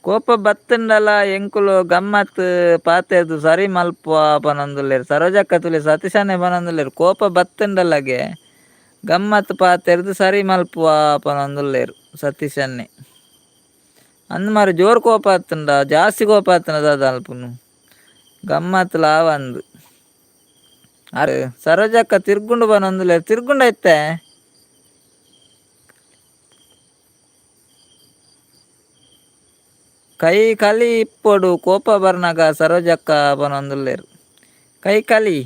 ಕೋಪ ಬತ್ತುಂಡಲ ಎಂಕುಲು ಗಮ್ಮತ್ ಪಾತೆರ್ದು ಸರಿ ಮಲ್ಪುವ ಪನೊಂದುಲ್ಲೆರ್. ಸರೋಜಕ್ಕ ತೂಲೆ ಸತೀಶಣ್ಣೆ ಪನೊಂದುಲ್ಲೆರ್ ಕೋಪ ಬತ್ತುಂಡಲಗೆ ಗಮ್ಮತ್ ಪಾತೆರ್ದು ಸರಿ ಮಲ್ಪುವ ಪನೊಂದುಲ್ಲೆರ್ ಸತೀಶಣ್ಣೆ. ಅಂದ್ ಮಾರ್ರೆ ಜೋರು ಕೋಪ ಆತುಂಡ ಜಾಸ್ತಿ ಕೋಪ ಆತುಂಡ ದಾದ ಅಲ್ಪುನು ಗಮ್ಮತ್ಲ ಆವಂದ್. ಅರೆ ಸರೋಜಕ್ಕ ತಿರ್ಗುಂಡು ಪನೊಂದುಲ್ಲೆರ್ ತಿರ್ಗುಂಡ ಇತ್ತೆ? ಕೈ ಕಲಿ ಇಪ್ಪೊಡು ಕೋಪ ಬರ್ನಗ ಸರೋಜಕ್ಕ ಪನೊಂದುಲ್ಲೆರ್. ಕೈ ಕಲಿ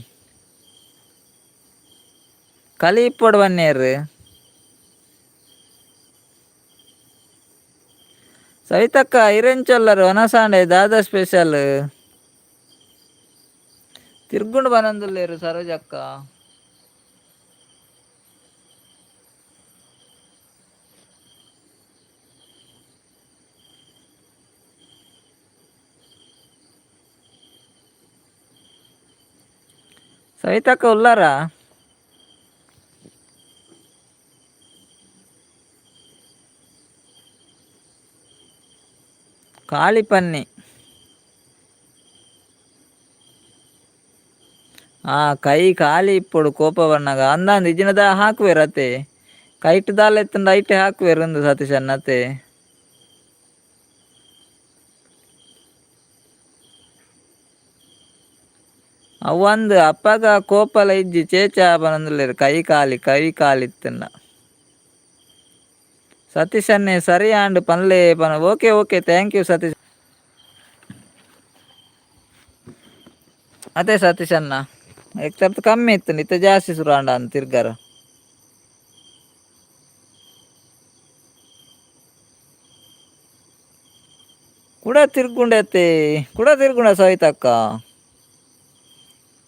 ಕಲಿ ಇಪ್ಪೊಡು ಬನ್ನೇರ್. ಸವಿತಕ್ಕ ಇರೆಂಚೊಲ್ಲರ್ ವನಸಾಂಡೆ ದಾದ ಸ್ಪೆಷಲ್? ತಿರ್ಗುಂಡು ಪನೊಂದುಲ್ಲೆರ್ ಸರೋಜಕ್ಕ. ಸವಿತಕ್ಕ ಉಲ್ಲಾರಾ? ಕಾಳಿ ಪನ್ನಿ. ಆ ಕೈ ಖಾಲಿ ಇಪ್ಪೊಡು ಕೋಪ ಬಣ್ಣಗ ಅಂದಾಂದು ಇಜ್ಜಿನದ ಹಾಕುವೆರ್ ಅತೆ ಕೈಟ್ ದಾಲ ಇತ್ತಂಡ ಐಟೆ ಹಾಕುವೆರ್ ಅಂದು ಸತೀಶ್ ಅಣ್ಣತೆ. ಅವಂದು ಅಪ್ಪಗ ಕೋಪಲ ಇಜ್ಜಿ ಚೇಚ ಪನೊಂದುಲ್ಲೆರ್ ಕೈ ಖಾಲಿ ಕೈ ಖಾಲಿ ಇತ್ತಂಡ. ಸತೀಶ್ ಅಣ್ಣೆ ಸರಿ ಆಂಡ್ ಪನ್ಲೆ ಪನ. Okay okay thank you Satish. ಅದೇ ಸತೀಶ್ ಅಣ್ಣ ಎಕ್ತರ್ತ ಕಮ್ಮಿ ಇತ್ತು ಇತ್ತೆ ಜಾಸ್ತಿ ಶುರು ಆಂಡ ಅಂದ್ ತಿರ್ಗಾರ. ಕುಡ ತಿರ್ಗುಂಡೆ ಅತ್ತೆ ಕುಡ ತಿರ್ಗುಂಡ ಸವಿತಕ್ಕ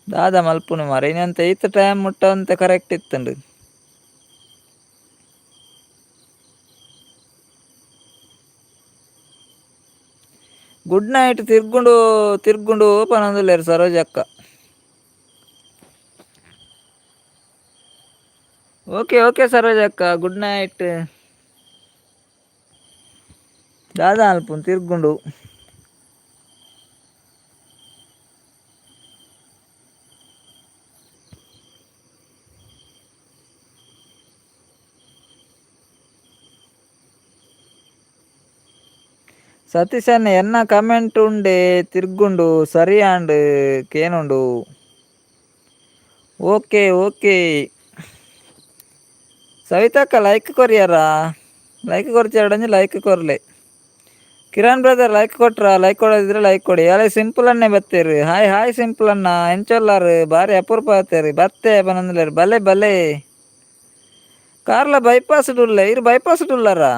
ದಾದ ಮಲ್ಪುನು ಮಾರ್ರೆ ಇನ್ನಂತೆ ಇತ್ತ ಟೈಮ್ ಮುಟ್ಟ ಅಂತೆ ಕರೆಕ್ಟ್ ಇತ್ತುಂಡು. ಗುಡ್ ನೈಟ್ ತಿರ್ಗುಂಡು ತಿರ್ಗುಂಡು ಪನೊಂದುಲ್ಲೆರ್ ಸರೋಜಕ್ಕ. ಓಕೆ ಓಕೆ ಸರೋಜಕ್ಕ ಗುಡ್ ನೈಟ್. ದಾದ ಅಲ್ಪುನು ತಿರ್ಗುಂಡು. ಸತೀಶ್ ಅಣ್ಣ ಎನ್ನ ಕಮೆಂಟ್ ಉಂಡೆ ತಿರ್ಗುಂಡು ಸರಿ ಆಂಡ್ ಕೇನುಂಡು. ಓಕೆ ಓಕೆ ಸವಿತಕ್ಕ ಲೈಕ್ ಕೊರಿಯರಾ ಲೈಕ್ ಕೊರ್ಚೆರಡಂಜಿ ಲೈಕ್ ಕೊರ್ಲೆ. ಕಿರಣ್ ಬ್ರದರ್ ಲೈಕ್ ಕೊಟ್ರಾ ಲೈಕ್ ಕೊಡೋದಿದ್ರೆ ಲೈಕ್ ಕೊಡಿ. ಅಲೆ ಸಿಂಪಲ್ ಅನ್ನೇ ಬತ್ತೇರು hi hi simple ಅಣ್ಣ ಎಂಚೊಲ್ಲಾರು ಬಾರಿ ಅಪರೂಪ ಬತ್ತೇರು ಬತ್ತೆ ಪನೊಂದುಲ್ಲೆರ್ ಬಲೆ ಬಲೆ. ಕಾರ್ಲ ಬೈಪಾಸ್ ಉಲ್ಲೆ ಇರು ಬೈಪಾಸ್ ಉಲ್ಲಾರಾ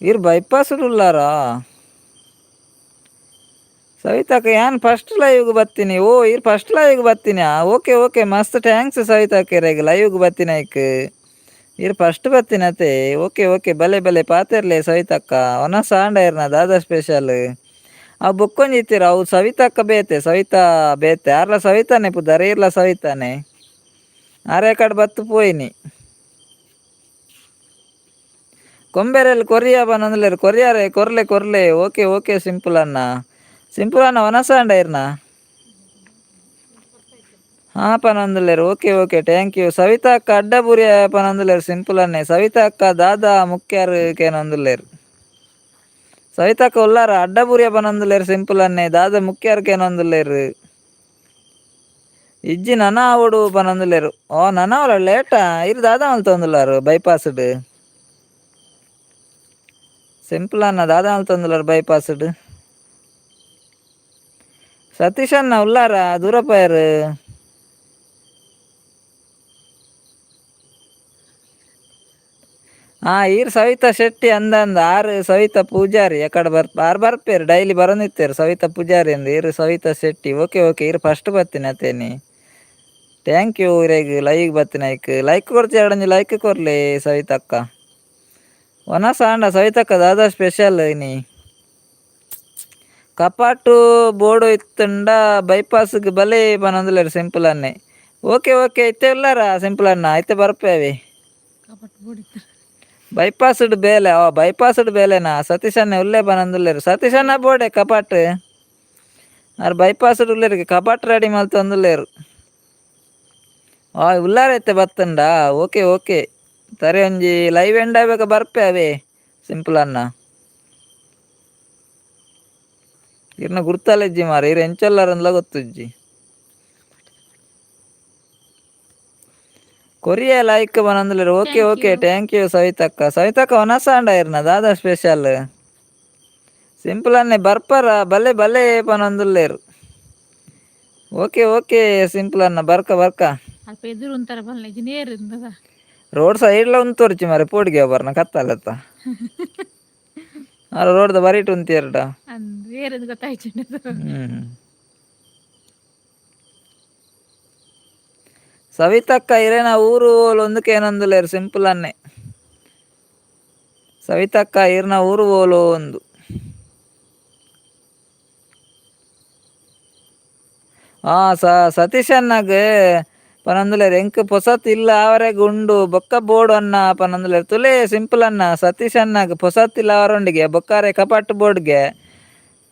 ಇರು ಬೈಪಾಸ್ ಉಲ್ಲಾರಾ ಸವಿತಕ್ಕ ಯಾನ್ ಫಸ್ಟ್ ಲೈವ್ಗೆ ಬತ್ತೀನಿ. ಓ ಇರ್ ಫಸ್ಟ್ ಲೈವ್ಗೆ ಬತ್ತೀನಿ. ಓಕೆ ಓಕೆ ಮಸ್ತ್ thanks ಸವಿತಕ್ಕ ಇರೆಗ್ ಲೈವ್ಗೆ ಬತ್ತಿನ ಐಕ್. ಇರ್ ಫಸ್ಟ್ ಬತ್ತಿನ ಅತೆ. ಓಕೆ ಓಕೆ ಬಲೆ ಬಲೆ ಪಾತೆರ್ಲೆ ಸವಿತಕ್ಕ. ಒನಸ್ ಆಂಡ ಇರ್ನ ದಾದಾ ಸ್ಪೆಷಲ್. ಅವು ಬೊಕ್ಕೊಂಜಿ ಇತ್ತೀರ ಅವು ಸವಿತಕ್ಕ ಬೇತೆ ಸವಿತಾ ಬೇತೆ ಆರ್ಲ ಸವಿತಾನೆ ಪುದರ್ ಇರ್ಲ ಸವಿತಾನೆ ಆರೆ ಕಡೆ ಬತ್ತು ಪೋಯಿನಿ. ಕೊಂಬೆರೆಲ್ ಕೊರಿಯಾ ಬನೊಂದುಲ್ಲೆರ್ ಕೊರಿಯಾರೆ ಕೊರ್ಲೆ ಕೊರ್ಲೆ. Okay okay simple ಅಣ್ಣ ಸಿಂಪಲ್ ಅಣ್ಣ ವನಸಾಂಡ ಇರ್ನ ಹಾಂ ಪನೊಂದುಲ್ಲೆರ್ okay okay thank you. Savita ಅಕ್ಕ ಅಡ್ಡಬೂರಿಯ ಪನೊಂದುಲ್ಲೆರ್ ಸಿಂಪಲ್ ಅಣ್ಣೆ. ಸವಿತಾ ಅಕ್ಕ ದಾದಾ ಮುಖ್ಯರ್ ಕೇನೊಂದುಲ್ಲೆರ್. ಸವಿತಾ ಅಕ್ಕ ಉಲ್ಲಾರ ಅಡ್ಡಬೂರಿಯ ಪನೊಂದುಲ್ಲೆರ್ ಸಿಂಪಲ್ ಅಣ್ಣೆ ದಾದಾ ಮುಖ್ಯರ್ ಕೇನೊಂದುಲ್ಲೆರ್. ಇಜ್ಜಿ ನನ ಆವೊಡು ಪನೊಂದುಲ್ಲೆರ್. ಓ ನನ ಅವಲ ಲೇಟಾ ಇರ್ ದಾದಾ ಮಲ್ತೊಂದುಲ್ಲಾರು ಬೈಪಾಸ್ಡ್. ಸಿಂಪಲ್ ಅಣ್ಣ ದಾದಾ ಮಲ್ತೊಂದುಲ್ಲಾರು ಬೈಪಾಸ್ಡ್. ಸತೀಶ್ ಅಣ್ಣ ಉಲ್ಲಾರ ದೂರ ಪೋಯೆರ್. ಹಾಂ ಈರ್ ಸವಿತಾ ಶೆಟ್ಟಿ ಅಂದಂದ ಆರ್ ಸವಿತಾ ಪೂಜಾರಿ ಎಕಡೆ ಬರ್ ಆರ್ ಬರ್ಪೇರು ಡೈಲಿ ಬರೋನಿತ್ತೇರು ಸವಿತಾ ಪೂಜಾರಿ ಅಂದ್ ಈರ್ ಸವಿತಾ ಶೆಟ್ಟಿ. ಓಕೆ ಓಕೆ ಈರ್ ಫಸ್ಟ್ ಬತ್ತೀನಿ ಅತೇನಿ. Thank you ಇರೆಗ್ ಲೈವ್ ಬತ್ತಿನ ಐಕ್ ಲೈಕ್ ಕೊರ್ಚಿ ಎರಡೊಂಜಿ ಲೈಕ್ ಕೊರ್ಲೆ ಸವಿತಕ್ಕ. ವನಸ್ ಆಂಡ ಸವಿತಕ್ಕ ದಾದಾ ಸ್ಪೆಷಲ್ ಇನಿ. ಕಪಾಟು ಬೋರ್ಡು ಇತ್ತುಂಡ ಬೈಪಾಸ್ಗೆ ಬಲೆ ಪನೊಂದುಲ್ಲೆರ್ ಸಿಂಪಲ್ ಅನ್ನೆ. ಓಕೆ ಓಕೆ ಇತ್ತೆ ಉಲ್ಲಾರ ಸಿಂಪಲ್ ಅಣ್ಣ ಇತ್ತೆ ಬರ್ಪೇವೆ. ಕಪಟ್ ಬೋಡಿತ್ತು. ಬೈಪಾಸ್ಡ್ ಬೇಲೆ ಓ ಬೈಪಾಸ್ಡ್ ಬೇಲೆನಾ ಸತೀಶ್ ಅಣ್ಣೆ ಉಲ್ಲೇ ಪನೊಂದುಲ್ಲೆರ್. ಸತೀಶ್ ಅಣ್ಣ ಬೋಡೆ ಕಪಾಟ್ ಆರ್ ಬೈಪಾಸ್ಡ್ ಉಲ್ಲೆರ್ ಕಪಾಟ್ ರೆಡಿ ಮಲ್ತೊಂದುಲ್ಲೆರ್. ಆ ಉಲ್ಲಾರ ಇತ್ತೆ ಬತ್ತುಂಡ ಓಕೆ ಓಕೆ ತರೆ ಒಂಜಿ ಲೈವ್ ಎಂಡ್ ಆಬೇಕ ಬರ್ಪೆ ಅವೇ ಸಿಂಪಲ್ ಅಣ್ಣ. ಇರ್ನ ಗುರ್ತಲ್ಲ ಇಜ್ಜಿ ಮಾರ್ರೆ ಇರ್ ಎಂಚೊಲ್ಲಾರಂದ್ಲ ಗೊತ್ತುಜ್ಜಿ. ಕೊರಿಯ ಲೈಕ್ ಪನೊಂದುಲ್ಲೆರ್ okay thank okay you. Thank you ಸವಿತಕ್ಕ. ಸವಿತಕ್ಕ ವನಸ್ ಆಂಡ ಇರ್ನ ದಾದಾ ಸ್ಪೆಷಲ್. ಸಿಂಪಲ್ ಅನ್ನೆ ಬರ್ಪರ ಬಲೆ ಬಲೆ ಪನೊಂದುಲ್ಲೆರ್. Okay okay simple ಅಣ್ಣ ಬರ್ಕ ಬರ್ಕ. ಅಲ್ಪ ಎದುರು ಉಂತರ ಬಲ್ಲೆ ನೇರು ಇಂದದ. ರೋಡ್ ಸೈಡ್ಲ ಉಂತೊರ್ಚಿ ಮಾರ್ರೆ ಪೋಡಿಗೆ ಬರ್ನ ಕತ್ತಲತ್ತ. ಆರ್ ರೋಡ್ದ ಬರಿಟ್ ಉಂತಿಯರ್ಡ. ಅಂದ್ ಏರಂದು ಗೊತ್ತಾಯ್ತು. ಹ್ಮ್. ಸವಿತಕ್ಕ ಇರೇನ ಊರು ಓಲು ಒಂದಕ್ಕೆ ಸಿಂಪಲ್ ಅನ್ನೆ. ಸವಿತಕ್ಕ ಇರ್ನ ಊರು ಓಲು ಒಂದು. ಆ ಸತೀಶ್ ಅಣ್ಣಗ್ ಪನೊಂದುಲ್ಲೆರ್ ಎಂಕ್ ಪೊಸತ್ ಇಲ್ಲ ಆವರೆಗ್ ಉಂಡು ಬೊಕ್ಕ ಬೋಡು ಅಣ್ಣ ಪನೊಂದುಲ್ಲೆರ್ ತುಲೆ ಸಿಂಪಲ್ ಅಣ್ಣ ಸತೀಶ್ ಅಣ್ಣಗ್ ಪೊಸತ್ ಇಲ್ಲ ಆವರುಂಡಿಗೆ ಬೊಕ್ಕಾರೆ ಕಪಾಟ್ ಬೋರ್ಡ್ಗೆ.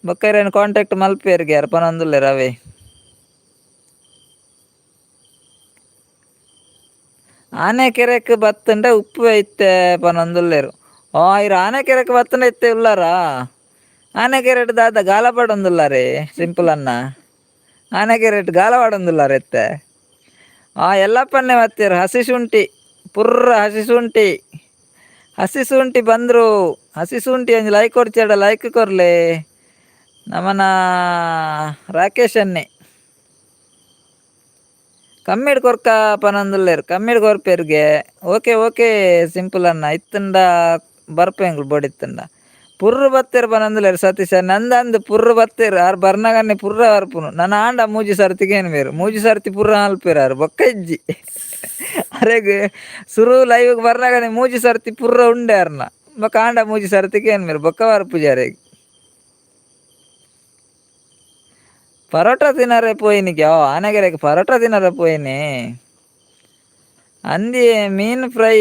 ಬೊಕ್ಕ ಇರೆನ್ ಕಾಂಟ್ಯಾಕ್ಟ್ ಮಲ್ಪೇರ್ಗೆ ಅರ್ ಪನೊಂದುಲ್ಲೆರ್ ಅವೇ. ಆನೆಕೆರೆಕ್ ಬತ್ತುಂಡ ಉಪ್ಪುವೆ ಇತ್ತೆ ಪನೊಂದುಲ್ಲೆರ್. ಓ ಇರ್ ಆನೆಕೆರೆಕ್ ಬತ್ತುಂಡ ಇತ್ತೆ ಉಲ್ಲಾರಾ? ಆನೆಕೆರೆಟ್ ದಾದ ಗಾಲ ಪಾಡೊಂದುಲ್ಲಾರೆ ಸಿಂಪಲ್ ಅನ್ನ? ಆನೆಕೆರೆಟ್ ಗಾಲ ಪಾಡೊಂದುಲ್ಲಾರ ಇತ್ತೆ? ಆ ಎಲ್ಲಪ್ಪನ್ನೇ ಬತ್ತೆರ್. ಹಸಿ ಶುಂಠಿ ಪುರ್ರ ಹಸಿ ಶುಂಠಿ, ಹಸಿ ಶುಂಠಿ ಬಂದ್ರು. ಹಸಿ ಶುಂಠಿ ಒಂಜಿ ಲೈಕ್ ಕೊರ್ಚೆಡ ಲೈಕ್ ಕೊರ್ಲೆ ನಮನ ರಾಕೇಶ್ ಅನ್ನೆ. ಕಮ್ಮಿಡ್ ಕೊರ್ಕ ಪನೊಂದುಲ್ಲೆರ್, ಕಮ್ಮಿಡ್ ಕೊರ್ಪೆರ್ಗೆ. Okay okay simple ಅನ್ನ. ಇತ್ತುಂಡ ಬರ್ಪೆಂಗುಲು ಬೋಡಿತ್ತುಂಡ. ಪುರ್ರು ಬತ್ತೆರ್ ಪನೊಂದುಲ್ಲೆರ್ ಸತೀಶ್ ನಂದ. ಅಂದ್, ಪುರ್ರು ಬತ್ತೆರ್. ಆರ್ ಬರ್ನಗನ್ನೆ ಪುರ್ರ ಬರ್ಪುನು. ನನ ಆಂಡ ಮೂಜಿ ಸರ್ತಿ ಕೇನ್ವೆರ್, ಮೂಜಿ ಸರ್ತಿ ಪುರ್ರ ಮಲ್ಪೆರ್ ಆರ್. ಬೊಕ್ಕ ಇಜ್ಜಿ ಅರೆಗ್. ಸುರು ಲೈವ್ ಬರ್ನಗನೆ ಮೂಜಿ ಸರ್ತಿ ಪುರ್ರ ಉಂಡೆ ಅರ್ನ. ಬೊಕ್ಕ ಆಂಡ ಮೂಜಿ ಸರ್ತಿ ಕೇನ್ವೆರ್, ಬೊಕ್ಕ ಬರ್ಪುಜಿ ಅರೆಗ್. ಪರೋಟ ತಿನ್ನರೆ ಪೋಯಿನಿಗೆ? ಓ, ಆನೆಗೆರೆಗ್ ಪರೋಟ ತಿನ್ನರೆ ಪೋಯಿನಿ. ಅಂದಿ ಮೀನ್ ಫ್ರೈ.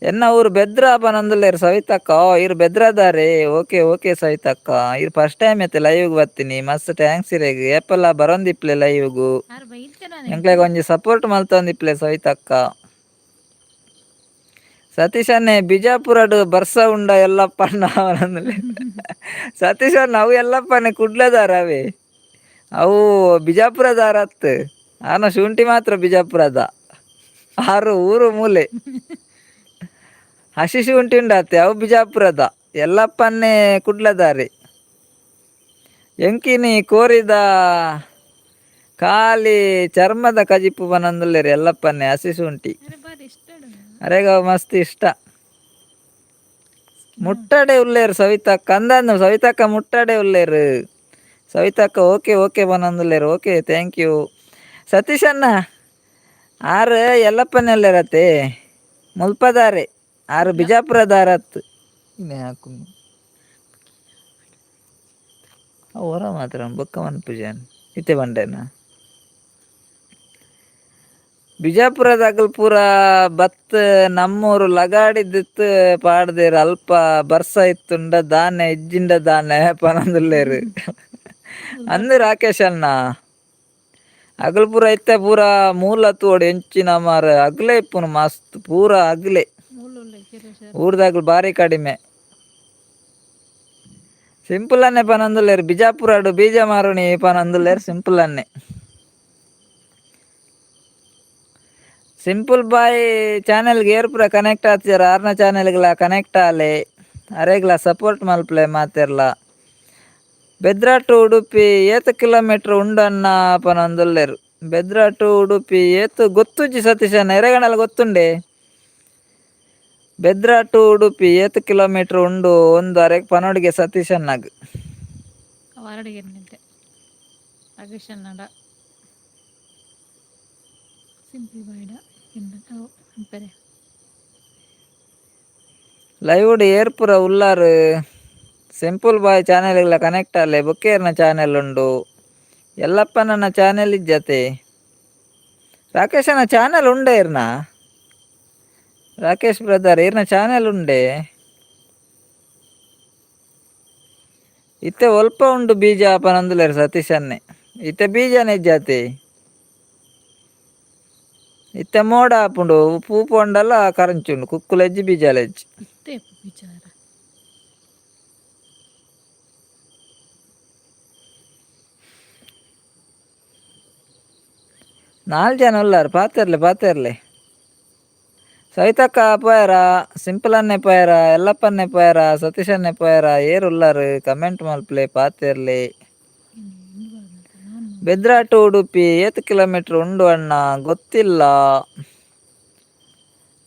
ಎನ್ನ ಊರು ಬೆದ್ರ ಪನೊಂದುಲ್ಲೆರ್ ಸವಿತಕ್ಕ. ಓ, ಇರ್ ಬೆದ್ರದಾರೆ. Okay okay ಸವಿತಕ್ಕ. ಇರ್ ಫಸ್ಟ್ ಟೈಮ್ ಐತೆ ಲೈವ್ಗ್ ಬತ್ತೀನಿ, ಮಸ್ತ್ thanks ಇರೆಗ್. ಏಪಲ ಬರೊಂದಿಪ್ಲೆ ಲೈವ್ಗು. ಆರ್ ಬೈಲ್ತೇನ. ಎಂಕ್ಲೆಗ್ ಒಂಜಿ ಸಪೋರ್ಟ್ ಮಲ್ತೊಂದಿಪ್ಲೆ ಸವಿತಕ್ಕ. ಸತೀಶ್ ಅಣ್ಣೆ, ಬಿಜಾಪುರಡ್ ಬರ್ಸ ಉಂಡ ಎಲ್ಲಪ್ಪಣ್ಣ ಪನೊಂದುಲ್ಲೆರ್ ಸತೀಶ್ ಅಣ್ಣ. ಅವು ಎಲ್ಲಪ್ಪನೆ ಕುಡ್ಲದಾರ ಅವೇ, ಅವು ಬಿಜಾಪುರದಾರ ಅತ್. ಆನ ಶುಂಠಿ ಮಾತ್ರ ಬಿಜಾಪುರದ. ಆರು ಊರು ಮೂಲೆ ಹಸಿ ಶುಂಠಿ ಉಂಡಾತೆ, ಅವು ಬಿಜಾಪುರದ. ಎಲ್ಲಪ್ಪನ್ನೇ ಕುಡ್ಲದಾರೆ. ಎಂಕಿನಿ ಕೋರಿದ ಖಾಲಿ ಚರ್ಮದ ಕಜಿಪು ಪನೊಂದುಲ್ಲೆರ್ ಎಲ್ಲಪ್ಪನ್ನೇ. ಹಸಿ ಶುಂಠಿ. ಅರೆ, ಬಾರಿ ಇಷ್ಟ. ಅರೆಗ ಮಸ್ತ್ ಇಷ್ಟ. ಮುಟ್ಟಡೆ ಉಲ್ಲೇರು ಸವಿತಕ್ಕ. ಅಂದಂದು ಸವಿತಕ್ಕ, ಮುಟ್ಟಡೆ ಉಲ್ಲೇರು ಸವಿತಕ್ಕ. ಓಕೆ ಓಕೆ ಪನೊಂದುಲ್ಲೆರ್. Okay, thank you Satish ಅಣ್ಣ. ಆರು ಎಲ್ಲಪ್ಪನೆಲ್ಲೆರತೆ, ಮುಲ್ಪದಾರೆ ಆರು, ಬಿಜಾಪುರದಾರತ್. ಇನ್ನೇ ಹಾಕು ಹೊರ ಮಾತ್ರ ಬೊಕ್ಕ ಮನ್ಪುಜಾನ್. ಇತ್ತೆ ಬಂಡೆನಾ? ಬಿಜಾಪುರದಾಗಲ್ ಪೂರ ಬತ್ ನಮ್ಮೂರು ಲಗಾಡಿದಿತ್ತು ಪಾಡ್ದೇರ್. ಅಲ್ಪ ಬರ್ಸ ಇತ್ತುಂಡ ದಾನೆ, ಇಜ್ಜಿಂಡ ದಾನೆ ಪನೊಂದುಲ್ಲೆರ್. ಅಂದ್ ರಾಕೇಶ್ ಅಣ್ಣ, ಅಗಲ್ ಪೂರ ಇತ್ತೆ ಪೂರ ಮೂಲ ತೋಡು ಎಂಚಿನ ಮಾರ ಅಗ್ಲೆ ಇಪ್ಪುನು ಮಸ್ತ್ ಪೂರ ಅಗ್ಲೆ. ಊರ್ದಾಗಲ್ ಬಾರಿ ಕಡಿಮೆ. ಸಿಂಪಲ್ ಅನ್ನೆ ಪನೊಂದುಲ್ಲೆರ್. ಬಿಜಾಪುರಡ್ ಬೀಜ ಮಾರುನಿ ಪನೊಂದುಲ್ಲೆರ್ ಸಿಂಪಲ್ ಅನ್ನೆ. ಸಿಂಪಲ್ ಬಾಯ್ ಚಾನೆಲ್ಗೆ ಏರ್ ಪೂರ ಕನೆಕ್ಟ್ ಆತಿಜಾರ, ಆರ್ನ ಚಾನೆಲ್ಗ್ಲ ಕನೆಕ್ಟ್ ಆಲೆ. ಅರೆಗ್ಲ ಸಪೋರ್ಟ್ ಮಲ್ಪಲೆ ಮಾತೆರ್ಲ. ಬೆದ್ರ ಟು ಉಡುಪಿ ಏತ್ ಕಿಲೋಮೀಟರ್ ಉಂಡನ್ನ ಪನೊಂದುಲ್ಲೆರ್. ಬೆದ್ರ ಟು ಉಡುಪಿ ಏತ್ ಗೊತ್ತುಜ್ಜಿ ಸತೀಶ್ ಅಣ್ಣ, ಎರೆಗಣಲ ಗೊತ್ತುಂಡೆ? ಬೆದ್ರ ಟು ಉಡುಪಿ ಏತ್ ಕಿಲೋಮೀಟರ್ ಉಂಡು ಒಂದು ಅರೆಗ್ ಪನೊಡಿಗೆ ಸತೀಶ್ ಅಣ್ಣಗ್. ವಾರಡಿಗೆ ನಿಂತೆ ರಾಕೇಶ್ ಅಣ್ಣಡ ಸಿಂಪಲ್ ಬಾಯ್ಡ ಅನ್ಪರೆ. ಲೈವ್ ಏರ್ಪುರ ಉಲ್ಲಾರು? ಸಿಂಪಲ್ ಬಾಯ್ ಚಾನೆಲ್ಗಳ ಕನೆಕ್ಟ್ ಆಲೆ. ಬೊಕ್ಕೇರ್ನ ಚಾನೆಲ್ ಉಂಡು? ಎಲ್ಲಪ್ಪನ ಚಾನೆಲ್ ಇಜ್ಜತೆ. ರಾಕೇಶನ ಚಾನೆಲ್ ಉಂಡೆ ಇರ್ನ? ರಾಕೇಶ್ ಬ್ರದರ್, ಇರ್ನ ಚಾನೆಲ್ ಉಂಡೆ? ಇತ್ತೆ ಒಲ್ಪ ಉಂಡು ಬೀಜ ಪನೊಂದುಲ್ಲೆರ್ ಸತೀಶ್ ಅನ್ನೆ. ಇತ್ತೆ ಬೀಜನೇ ಇಜ್ಜಾತೆ. ಇತ್ತೆ ಮೋಡ ಆಪುಂಡು, ಪೂ ಪೋಂಡಲ ಕರಂಚುಂಡು, ಕುಕ್ಕುಲೆಜ್ಜಿ, ಬೀಜಲೆಜ್ಜಿ. ಇತ್ತೆ ವಿಚಾರ. ನಾಲ್ ಜನ ಉಲ್ಲಾರ್, ಪಾತೆರ್ಲೆ ಪಾತೆರ್ಲೆ. ಸವಿತಕ್ಕ ಪೋಯರ, ಸಿಂಪಲ್ ಅನ್ನೆ ಪೋಯರ, ಎಲ್ಲಪ್ಪನ್ನೆ ಪೋಯರ, ಸತೀಶ್ ಅನ್ನೆ ಪೋಯರ? ಏರ್ ಉಲ್ಲಾರ್? ಕಮೆಂಟ್ ಮಲ್ಪಲೆ, ಪಾತೆರ್ಲೆ. ಬೆದ್ರ ಟು ಉಡುಪಿ ಏತ್ ಕಿಲೋಮೀಟರ್ ಉಂಡು ಅಣ್ಣ? ಗೊತ್ತಿಲ್ಲ.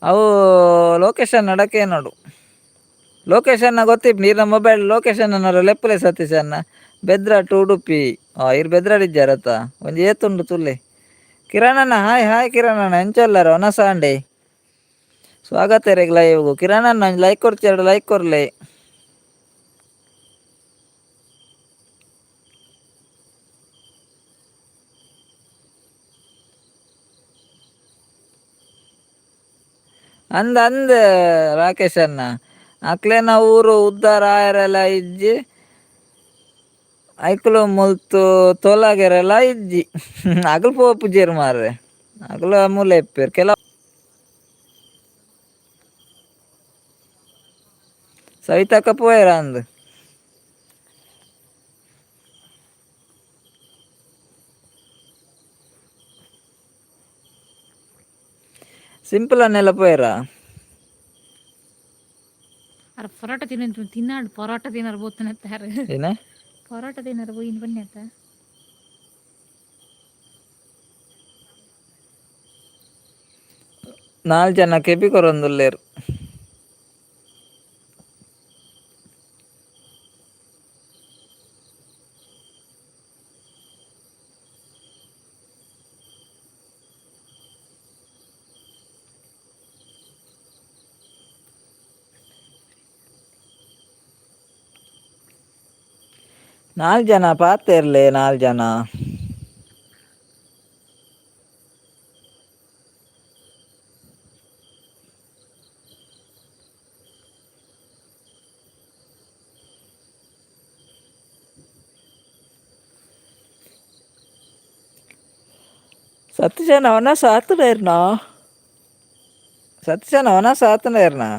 ಅವು ಲೊಕೇಶನ್ ನಡಕೆ ನೋಡು. ಲೊಕೇಶನ್ ಗೊತ್ತಿಪ್ ನೀರ್ನ ಮೊಬೈಲ್ ಲೊಕೇಶನ್ ಅನ್ನೋರು ಲೆಪ್ಪಲೆ ಸತೀಶ್ ಅಣ್ಣ. ಬೆದ್ರ ಟು ಉಡುಪಿ. ಇರ್ ಬೆದ್ರಾಡ್ ಇಜ್ಜಾರತ್ತ? ಒಂಜಿ ಏತುಂಡು ತುಲ್ಲೆ. ಕಿರಣಣ್ಣ, ಹಾಯ್ ಹಾಯ್ ಕಿರಣಣ್ಣ, ಎಂಚೊಲ್ಲಾರ? ಒನಸಾಂಡೆ ಸ್ವಾಗತ ಇರೆಗ್ ಲೈವ್ಗು. ಕಿರಣಣ್ಣ, ಒಂಜಿ ಲೈಕ್ ಕೊರ್ಚಿ, ಲೈಕ್ ಕೊರ್ಲೆ. ಅಂದ್ ಅಂದ್ ರಾಕೇಶ್ ಅಣ್ಣ. ಅಕ್ಲೆನ ಊರು ಉದ್ದಾರ ಆಯರೆಲ ಇಜ್ಜಿ, ಐಕ್ಲು ಮುಲ್ತು ತೊಲಗೆರೆಲ ಇಜ್ಜಿ. ಅಗಲ್ ಪೋಪುಜೆರ್ ಮಾರ್ರೆ, ಅಗಲು ಮೂಲೆ ಇಪ್ಪೆರ್ ಕೆಲ. ಸವಿತಕ್ಕ ಪೋಯೆರ ಅಂದ್. ಸಿಂಪಲ್ ಅನ್ನೆಲ್ಲ ಪೋಯೆರಾ? ಅರ್ ಪರೋಟ ತಿನ್ನ ತಿನ್ನಾಡು, ಪರೋಟ ತಿನ್ನರ್ ಬೋತನತ್ತಾರ. ಏನ? ಪರೋಟ ತಿನ್ನರ್ ಬೋಯಿನ್ ಬನ್ನಿ. ನಾಲ್ ಜನ ಕೆಬಿ ಕೊರೊಂದುಲ್ಲೆರ್. ನಾಲ್ ಜನ ಪಾತೆರ್ಲೆ, ನಾಲ್ ಜನ. ಸತೀಶನ ಅವನ ಸಾತುಡೇರ್ನಾ? ಸತೀಶನ ಅವನ ಸಾತುಡೇರ್ನಾ?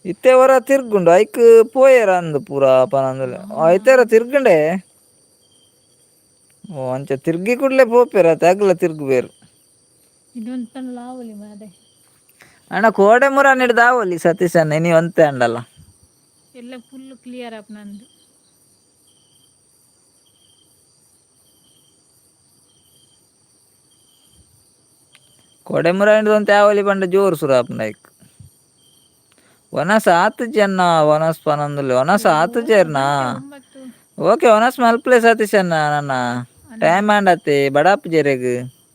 ಇತ್ತೆ ಒರ ತಿರ್ಗುಂಡು ಐಕ್ ಪೋಯೆರ ಅಂದ್ ಪೂರ ಪನೊಂದುಲ್ಲೆ. ಐತೆರ ತಿರ್ಗುಂಡೆ. ಓ ಅಂಚ ತಿರ್ಗಿ ಕೂಡ್ಲೆ ಪೋಪೆರ್ ಅತ್ತೆ, ಅಗ್ಲ ತಿರ್ಗುಬೇರು. ಇದೊಂದು ಲಾವಲಿ ಮಾರೆ. ಅಣ್ಣ, ಕೋಡೆ ಮುರ ಹಿಡ್ದಾವೊಲಿ ಸತೀಶ್ ಅಣ್ಣ, ಇನಿ ಒಂತೆ ಅಂಡಲ್ಲ. ಎಲ್ಲ ಫುಲ್ ಕ್ಲಿಯರ್ ಆಪ್ ನಂದು. ಕೋಡೆ ಮುರ ಹಿಡ್ದು ಒಂತೆ ಆವೊಲಿ ಪಂಡ ಜೋರು ಸುರು ಆಪುಂಡು ಐಕ್. ವನಸ್ ಆತುಜಿ ಅಣ್ಣ, ವನಸ್ ಪನೊಂದುಲ್ಲೆ. ವನಸ್ ಆತುಜೆರ್ನಾ? 9. ಓಕೆ, ವನಸ್ ಮಲ್ಪಲೆ ಸತೀಶ್ ಅಣ್ಣ. ನನ್ನ ಟೈಮ್ ಆಂಡತ್ತೆ, ಬಡಾಪುಜೆರೆಗ್.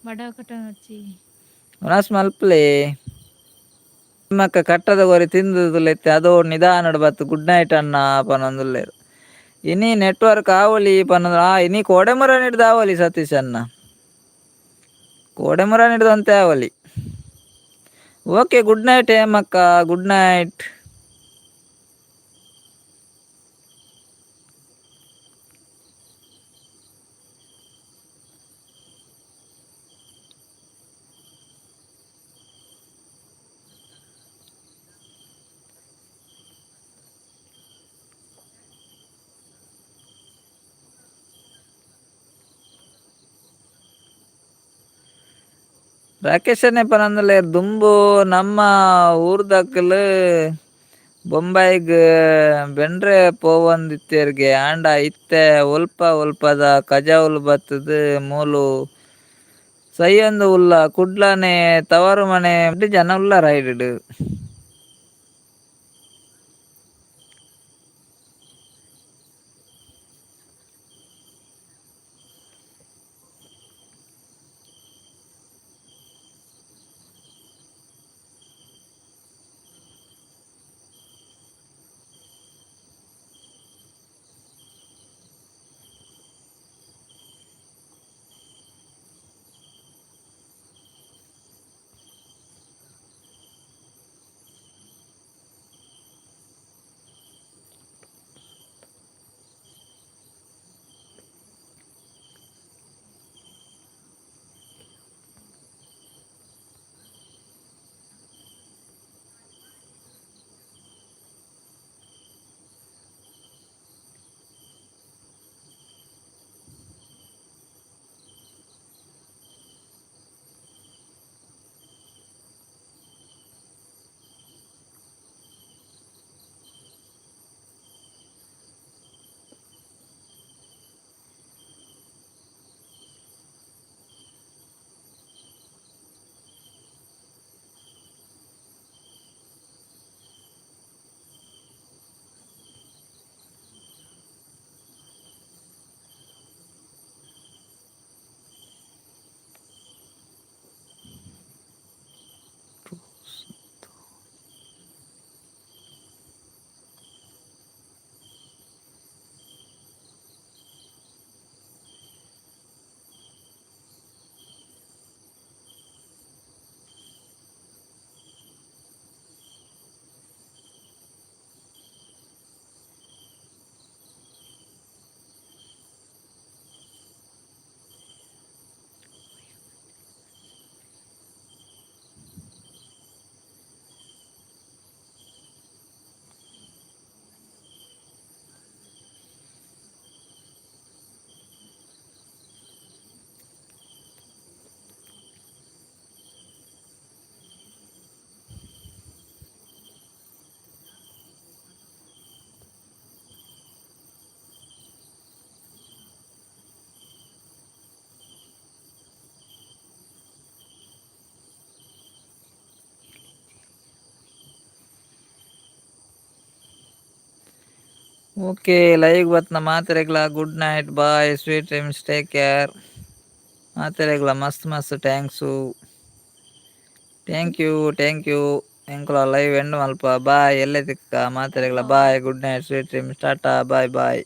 ಬಡವ ಕಟ್ಟನಚ್ಚಿ. ವನಸ್ ಮಲ್ಪಲೆ. ನಿಮ್ಮಕ್ಕ ಕಟ್ಟದ ಗೊರಿ ತಿಂದುದುಲೆತ್ತೆ ಅದೋ ನಿಧಾನಡ್ ಬತ್ತು. ಗುಡ್ ನೈಟ್ ಅಣ್ಣ ಪನೊಂದುಲ್ಲೆರ್. ಇನಿ ನೆಟ್ವರ್ಕ್ ಆವೊಲಿ ಪನೊಂದು. ಆ ಇನಿ ಕೋಡೆ ಮುರ ಹಿಡ್ದು ಆವೊಲಿ ಸತೀಶ್ ಅಣ್ಣ, ಕೋಡೆ ಮುರ ಹಿಡ್ದು ಅಂತೆ ಆವೊಲಿ. ಓಕೆ, ಗುಡ್ ನೈಟ್ ಹೇಮಕ್ಕ, ಗುಡ್ ನೈಟ್. ರಾಕೇಶನೇ ಪನೊಂದುಲ್ಲೆರ್, ದುಂಬು ನಮ್ಮ ಊರ್ದಕುಲು ಬೊಂಬಾಯಿಗ್ ಬೆನ್ರೆ ಪೋವೊಂದಿತ್ತೆರ್ಗೆ, ಆಂಡ ಇತ್ತೆ ಒಲ್ಪ ಒಲ್ಪದ ಕಜವುಲು ಬತ್ತ್ದ್ ಮೂಲು ಸಯ್ಯೊಂದು ಉಲ್ಲ. ಕುಡ್ಲನೇ ತವರು ಮನೆ. ರಡ್ಡ್ ಜನ ಉಲ್ಲರ್ ಐಡ್. ಓಕೆ, ಲೈವ್ ಬತ್ನ ಮಾತೆರೆಗ್ಲ good night, bye, sweet dreams, take care. ಮಾತೆರೆಗ್ಲ ಮಸ್ತ್ ಮಸ್ತ್ thanks, thank you, thank you. ಎಂಕುಲ ಲೈವ್ ಎಂಡ್ ಮಲ್ಪ. ಬಾಯ್, ಎಲ್ಲೆ ತಿಕ್ಕ. ಮಾತೆರೆಗ್ಲ bye, good night, sweet dreams, tata, bye bye.